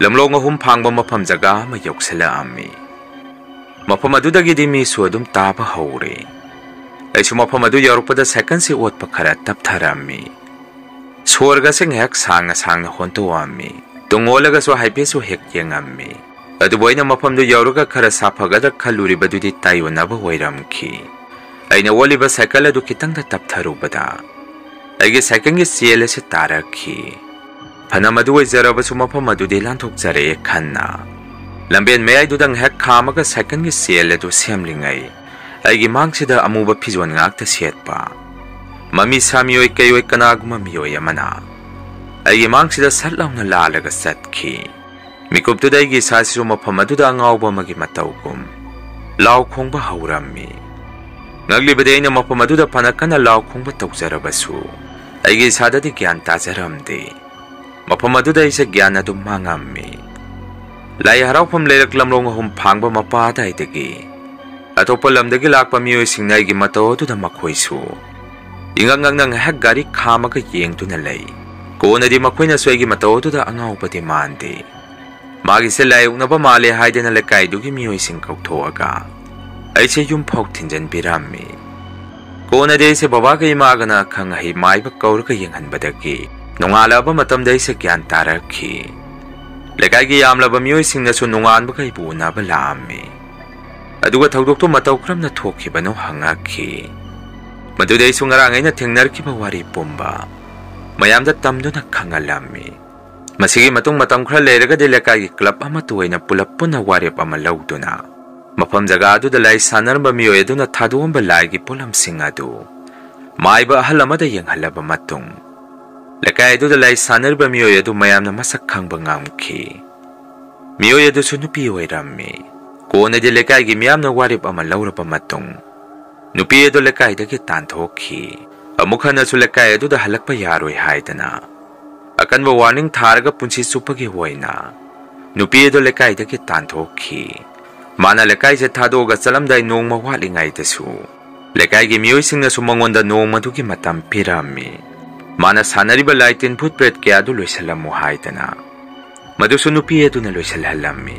ꯂꯝꯂꯣꯡ ꯑꯍꯨꯝ ꯐꯥꯡꯕ ꯃꯐꯝ ꯖꯒꯥ ꯑꯃ ꯌꯧꯁꯤꯜꯂꯛꯑꯝꯃꯤ꯫ ꯃꯐꯝ ꯑꯗꯨꯗꯒꯤꯗꯤ ꯃꯤꯁꯨ ꯑꯗꯨꯝ ꯇꯥꯕ ꯍꯧꯔꯦ꯫ ꯑꯩꯁꯨ ꯃꯐꯝ ꯑꯗꯨ ꯌꯧꯔꯛꯄꯗ ꯁꯥꯏꯀꯜꯁꯤ ꯑꯣꯠꯄ ꯈꯔ ꯇꯞꯊꯔꯝꯃꯤ꯫ ꯁꯣꯔꯒꯁꯦ ꯉꯥꯏꯍꯥꯛ ꯁꯥꯡꯅ ꯁꯥꯡꯅ ꯍꯣꯟꯇꯣꯛꯑꯝꯃꯤ꯫ ꯇꯨꯡ ꯑꯣꯜꯂꯒꯁꯨ ꯍꯥꯏꯐꯦꯠꯁꯨ ꯍꯦꯛ ꯌꯦꯡꯉꯝꯃꯤ꯫ ꯑꯗꯨꯕꯨ ꯑꯩꯅ ꯃꯐꯝꯗꯨ ꯌꯧꯔꯒ ꯈꯔ ꯁꯥꯐꯒꯗ꯭ꯔꯥ ꯈꯜꯂꯨꯔꯤꯕꯗꯨꯗꯤ ꯇꯥꯏꯑꯣꯟꯅꯕ ꯑꯣꯏꯔꯝꯈꯤ꯫ ꯑꯩꯅ ꯑꯣꯠꯂꯤꯕ ꯁꯥꯏꯀꯜ ꯑꯗꯨ ꯈꯤꯇꯪꯗ ꯇꯞꯊꯔꯨꯕꯗ ꯑꯩꯒꯤ ꯁꯥꯏꯀꯜꯒꯤ ꯆꯦꯜ ꯑꯁꯤ ꯇꯥꯔꯛꯈꯤ꯫ ꯐꯅ ꯃꯗꯨ ꯑꯣꯏꯖꯔꯕꯁꯨ ꯃꯐꯝ ꯑꯗꯨꯗꯤ ꯂꯥꯟꯊꯣꯛꯆꯔꯛꯑꯦ ꯈꯟꯅ ꯂꯝꯕꯦꯟ ꯃꯌꯥꯏꯗꯨꯗ ꯉꯥꯏꯍꯥꯛ ꯈꯥꯝꯃꯒ ꯁꯥꯏꯀꯜꯒꯤ ꯆꯦꯜ ꯑꯗꯨ ꯁꯦꯝꯂꯤꯉꯩ ꯑꯩꯒꯤ ꯃꯥꯡꯁꯤꯗ ꯑꯃꯨꯕ ꯐꯤꯖꯣꯜ ꯉꯥꯛꯇ ꯁꯦꯠꯄ ꯃꯃꯤ ꯁꯥ ꯃꯤꯑꯣꯏ ꯀꯩꯑꯣꯏ ꯀꯅꯥꯒꯨꯝꯕ ꯃꯤꯑꯣꯏ ꯑꯃꯅ ꯑꯩꯒꯤ ꯃꯥꯡꯁꯤꯗ ꯁꯠ ꯂꯥꯎꯅ ꯂꯥꯜꯂꯒ ꯆꯠꯈꯤ꯫ ꯃꯤꯀꯨꯞꯇꯨꯗ ꯑꯩꯒꯤ ꯏꯁꯥꯁꯤꯁꯨ ꯃꯐꯝ ꯑꯗꯨꯗ ꯑꯉꯥꯎꯕ ꯑꯃꯒꯤ ꯃꯇꯧꯒꯨꯝ ꯂꯥꯎ ꯈꯣꯡꯕ ꯍꯧꯔꯝꯃꯤ꯫ ꯉꯛꯂꯤꯕꯗꯤ ꯑꯩꯅ ꯃꯐꯝ ꯑꯗꯨꯗ ꯐꯅ ꯀꯟꯅ ꯂꯥꯎ ꯈꯣꯡꯕ ꯇꯧꯖꯔꯕꯁꯨ ꯑꯩꯒꯤ ꯏꯁꯥꯗꯗꯤ ꯒ꯭ꯌꯥꯟ ꯇꯥꯖꯔꯝꯗꯦ꯫ ꯃꯐꯝ ꯑꯗꯨꯗ ꯑꯩꯁꯦ ꯒ꯭ꯌꯥꯟ ꯑꯗꯨꯝ ꯃꯥꯡꯉꯝꯃꯤ꯫ ꯂꯥꯏ ꯍꯔꯥꯎꯐꯝ ꯂꯩꯔꯛ ꯂꯝꯂꯣꯡ ꯑꯍꯨꯝ ꯐꯥꯡꯕ ꯃꯄꯥ ꯑꯗꯥꯏꯗꯒꯤ ꯑꯇꯣꯞꯄ ꯂꯝꯗꯒꯤ ꯂꯥꯛꯄ ꯃꯤꯑꯣꯏꯁꯤꯡꯅ ꯑꯩꯒꯤ ꯃꯇꯧ ꯑꯗꯨꯗ ꯃꯈꯣꯏꯁꯨ ꯏꯉꯛ ꯉꯛꯅ ꯉꯥꯏꯍꯥꯛ ꯒꯥꯔꯤ ꯈꯥꯝꯃꯒ ꯌꯦꯡꯗꯨꯅ ꯂꯩ꯫ ꯀꯣꯟꯅꯗꯤ ꯃꯈꯣꯏꯅꯁꯨ ꯑꯩꯒꯤ ꯃꯇꯧ ꯑꯗꯨꯗ ꯑꯉꯥꯎꯕꯗꯤ ꯃꯥꯟꯗꯦ꯫ ꯃꯥꯒꯤꯁꯦ ꯂꯥꯏ ꯑꯣꯛꯅꯕ ꯃꯥꯜꯂꯦ ꯍꯥꯏꯗꯅ ꯂꯩꯀꯥꯏꯗꯨꯒꯤ ꯃꯤꯑꯣꯏꯁꯤꯡ ꯀꯧꯊꯣꯛꯑꯒ ꯑꯩꯁꯦ ꯌꯨꯝ ꯐꯥꯎ ꯊꯤꯟꯖꯤꯟꯕꯤꯔꯝꯃꯤ꯫ ꯀꯣꯟꯅꯗꯤ ꯑꯩꯁꯦ ꯕꯕꯥꯒ ꯏꯃꯥꯒꯅ ꯑꯈꯪ ꯑꯍꯩ ꯃꯥꯏꯕ ꯀꯧꯔꯒ ꯌꯦꯡꯍꯟꯕꯗꯒꯤ ꯅꯣꯡꯉꯥꯜꯂꯛꯑꯕ ꯃꯇꯝꯗ ꯑꯩꯁꯦ ꯒ꯭ꯌꯥꯟ ꯇꯥꯔꯛꯈꯤ꯫ ꯂꯩꯀꯥꯏꯒꯤ ꯌꯥꯝꯂꯕ ꯃꯤꯑꯣꯏꯁꯤꯡꯅꯁꯨ ꯅꯣꯡꯉꯥꯟꯕꯒ ꯑꯩꯕꯨ ꯎꯅꯕ ꯂꯥꯛꯑꯝꯃꯤ꯫ ꯑꯗꯨꯒ ꯊꯧꯗꯣꯛꯇꯨ ꯃꯇꯧ ꯀꯔꯝꯅ ꯊꯣꯛꯈꯤꯕꯅꯣ ꯍꯪꯉꯛꯈꯤ꯫ ꯃꯗꯨꯗꯤ ꯑꯩꯁꯨ ꯉꯔꯥꯡ ꯑꯩꯅ ꯊꯦꯡꯅꯔꯛꯈꯤꯕ ꯋꯥꯔꯤ ꯄꯨꯝꯕ ꯃꯌꯥꯝꯗ ꯇꯝꯗꯨꯅ ꯈꯪꯍꯜꯂꯝꯃꯤ꯫ ꯃꯁꯤꯒꯤ ꯃꯇꯨꯡ ꯃꯇꯝ ꯈꯔ ꯂꯩꯔꯒꯗꯤ ꯂꯩꯀꯥꯏꯒꯤ ꯀ꯭ꯂꯕ ꯑꯃꯠꯇ ꯑꯣꯏꯅ ꯄꯨꯂꯞ ꯄꯨꯟꯅ ꯋꯥꯔꯦꯞ ꯑꯃ ꯂꯧꯗꯨꯅ ꯃꯐꯝ ꯖꯒꯥ ꯑꯗꯨꯗ ꯂꯥꯏ ꯁꯥꯟꯅꯔꯝꯕ ꯃꯤꯑꯣꯏ ꯑꯗꯨꯅ ꯊꯥꯗꯣꯛꯑꯝꯕ ꯂꯥꯏꯒꯤ ꯄꯣꯠꯂꯝꯁꯤꯡ ꯑꯗꯨ ꯃꯥꯏꯕ ꯑꯍꯜ ꯑꯃꯗ ꯌꯦꯡꯍꯜꯂꯕ ꯃꯇꯨꯡ, ꯂꯩꯀꯥꯏ ꯑꯗꯨꯗ ꯂꯥꯏ ꯁꯥꯟꯅꯔꯤꯕ ꯃꯤꯑꯣꯏ ꯑꯗꯨ ꯃꯌꯥꯝꯅ ꯃꯁꯛ ꯈꯪꯕ ꯉꯝꯈꯤ꯫ ꯃꯤꯑꯣꯏ ꯑꯗꯨꯁꯨ ꯅꯨꯄꯤ ꯑꯣꯏꯔꯝꯃꯤ꯫ ꯀꯣꯟꯅꯗꯤ ꯂꯩꯀꯥꯏꯒꯤ ꯃꯤꯌꯥꯝꯅ ꯋꯥꯔꯦꯞ ꯑꯃ ꯂꯧꯔꯕ ꯃꯇꯨꯡ, ꯅꯨꯄꯤ ꯑꯗꯨ ꯂꯩꯀꯥꯏꯗꯒꯤ ꯇꯥꯟꯊꯣꯛꯈꯤ꯫ ꯑꯃꯨꯛ ꯍꯟꯅꯁꯨ ꯂꯩꯀꯥꯏ ꯑꯗꯨꯗ ꯍꯜꯂꯛꯄ ꯌꯥꯔꯣꯏ ꯍꯥꯏꯗꯅ ꯑꯀꯟꯕ ꯋꯥꯔꯅꯤꯡ ꯊꯥꯔꯒ ꯄꯨꯟꯁꯤ ꯆꯨꯞꯄꯒꯤ ꯑꯣꯏꯅ ꯅꯨꯄꯤ ꯑꯗꯨ ꯂꯩꯀꯥꯏꯗꯒꯤ ꯇꯥꯟꯊꯣꯛꯈꯤ꯫ ꯃꯥꯅ ꯂꯩꯀꯥꯏꯁꯦ ꯊꯥꯗꯣꯛꯑꯒ ꯆꯠꯂꯝꯗꯥꯏ ꯅꯣꯡꯃ ꯋꯥꯠꯂꯤꯉꯩꯗꯁꯨ ꯂꯩꯀꯥꯏꯒꯤ ꯃꯤꯑꯣꯏꯁꯤꯡꯅꯁꯨ ꯃꯉꯣꯟꯗ ꯅꯣꯡꯃꯗꯨꯒꯤ ꯃꯇꯝ ꯄꯤꯔꯝꯃꯤ꯫ ꯃꯥꯅ ꯁꯥꯟꯅꯔꯤꯕ ꯂꯥꯏ ꯇꯤꯟ ꯚꯨꯠ ꯄ꯭ꯔꯦꯠ ꯀꯌꯥꯗꯨ ꯂꯣꯏꯁꯤꯜꯂꯝꯃꯨ ꯍꯥꯏꯗꯅ꯫ ꯃꯗꯨꯁꯨ ꯅꯨꯄꯤ ꯑꯗꯨꯅ ꯂꯣꯏꯁꯤꯜꯍꯜꯂꯝꯃꯤ꯫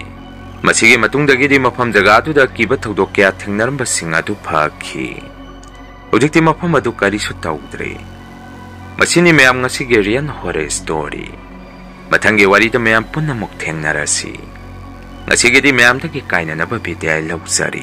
ꯃꯁꯤꯒꯤ ꯃꯇꯨꯡꯗꯒꯤꯗꯤ ꯃꯐꯝ ꯖꯒꯥꯗꯨꯗ ꯑꯀꯤꯕ ꯊꯧꯗꯣꯛ ꯀꯌꯥ ꯊꯦꯡꯅꯔꯝꯕꯁꯤꯡ ꯑꯗꯨ ꯐꯈꯤ꯫ ꯍꯧꯖꯤꯛꯇꯤ ꯃꯐꯝ ꯑꯗꯨ ꯀꯔꯤꯁꯨ ꯇꯧꯗ꯭ꯔꯦ꯫ ꯃꯁꯤꯅꯤ ꯃꯌꯥꯝ ꯉꯁꯤꯒꯤ ꯔꯤꯌꯦꯜ ꯍꯣꯔꯔ ꯁ꯭ꯇꯣꯔꯤ꯫ ꯃꯊꯪꯒꯤ ꯋꯥꯔꯤꯗ ꯃꯌꯥꯝ ꯄꯨꯟꯅ ꯑꯃꯨꯛ ꯊꯦꯡꯅꯔꯁꯤ꯫ ꯉꯁꯤꯒꯤꯗꯤ ꯃꯌꯥꯝꯗꯒꯤ ꯀꯥꯏꯅꯅꯕ ꯕꯤꯗꯥꯏ ꯂꯧꯖꯔꯤ꯫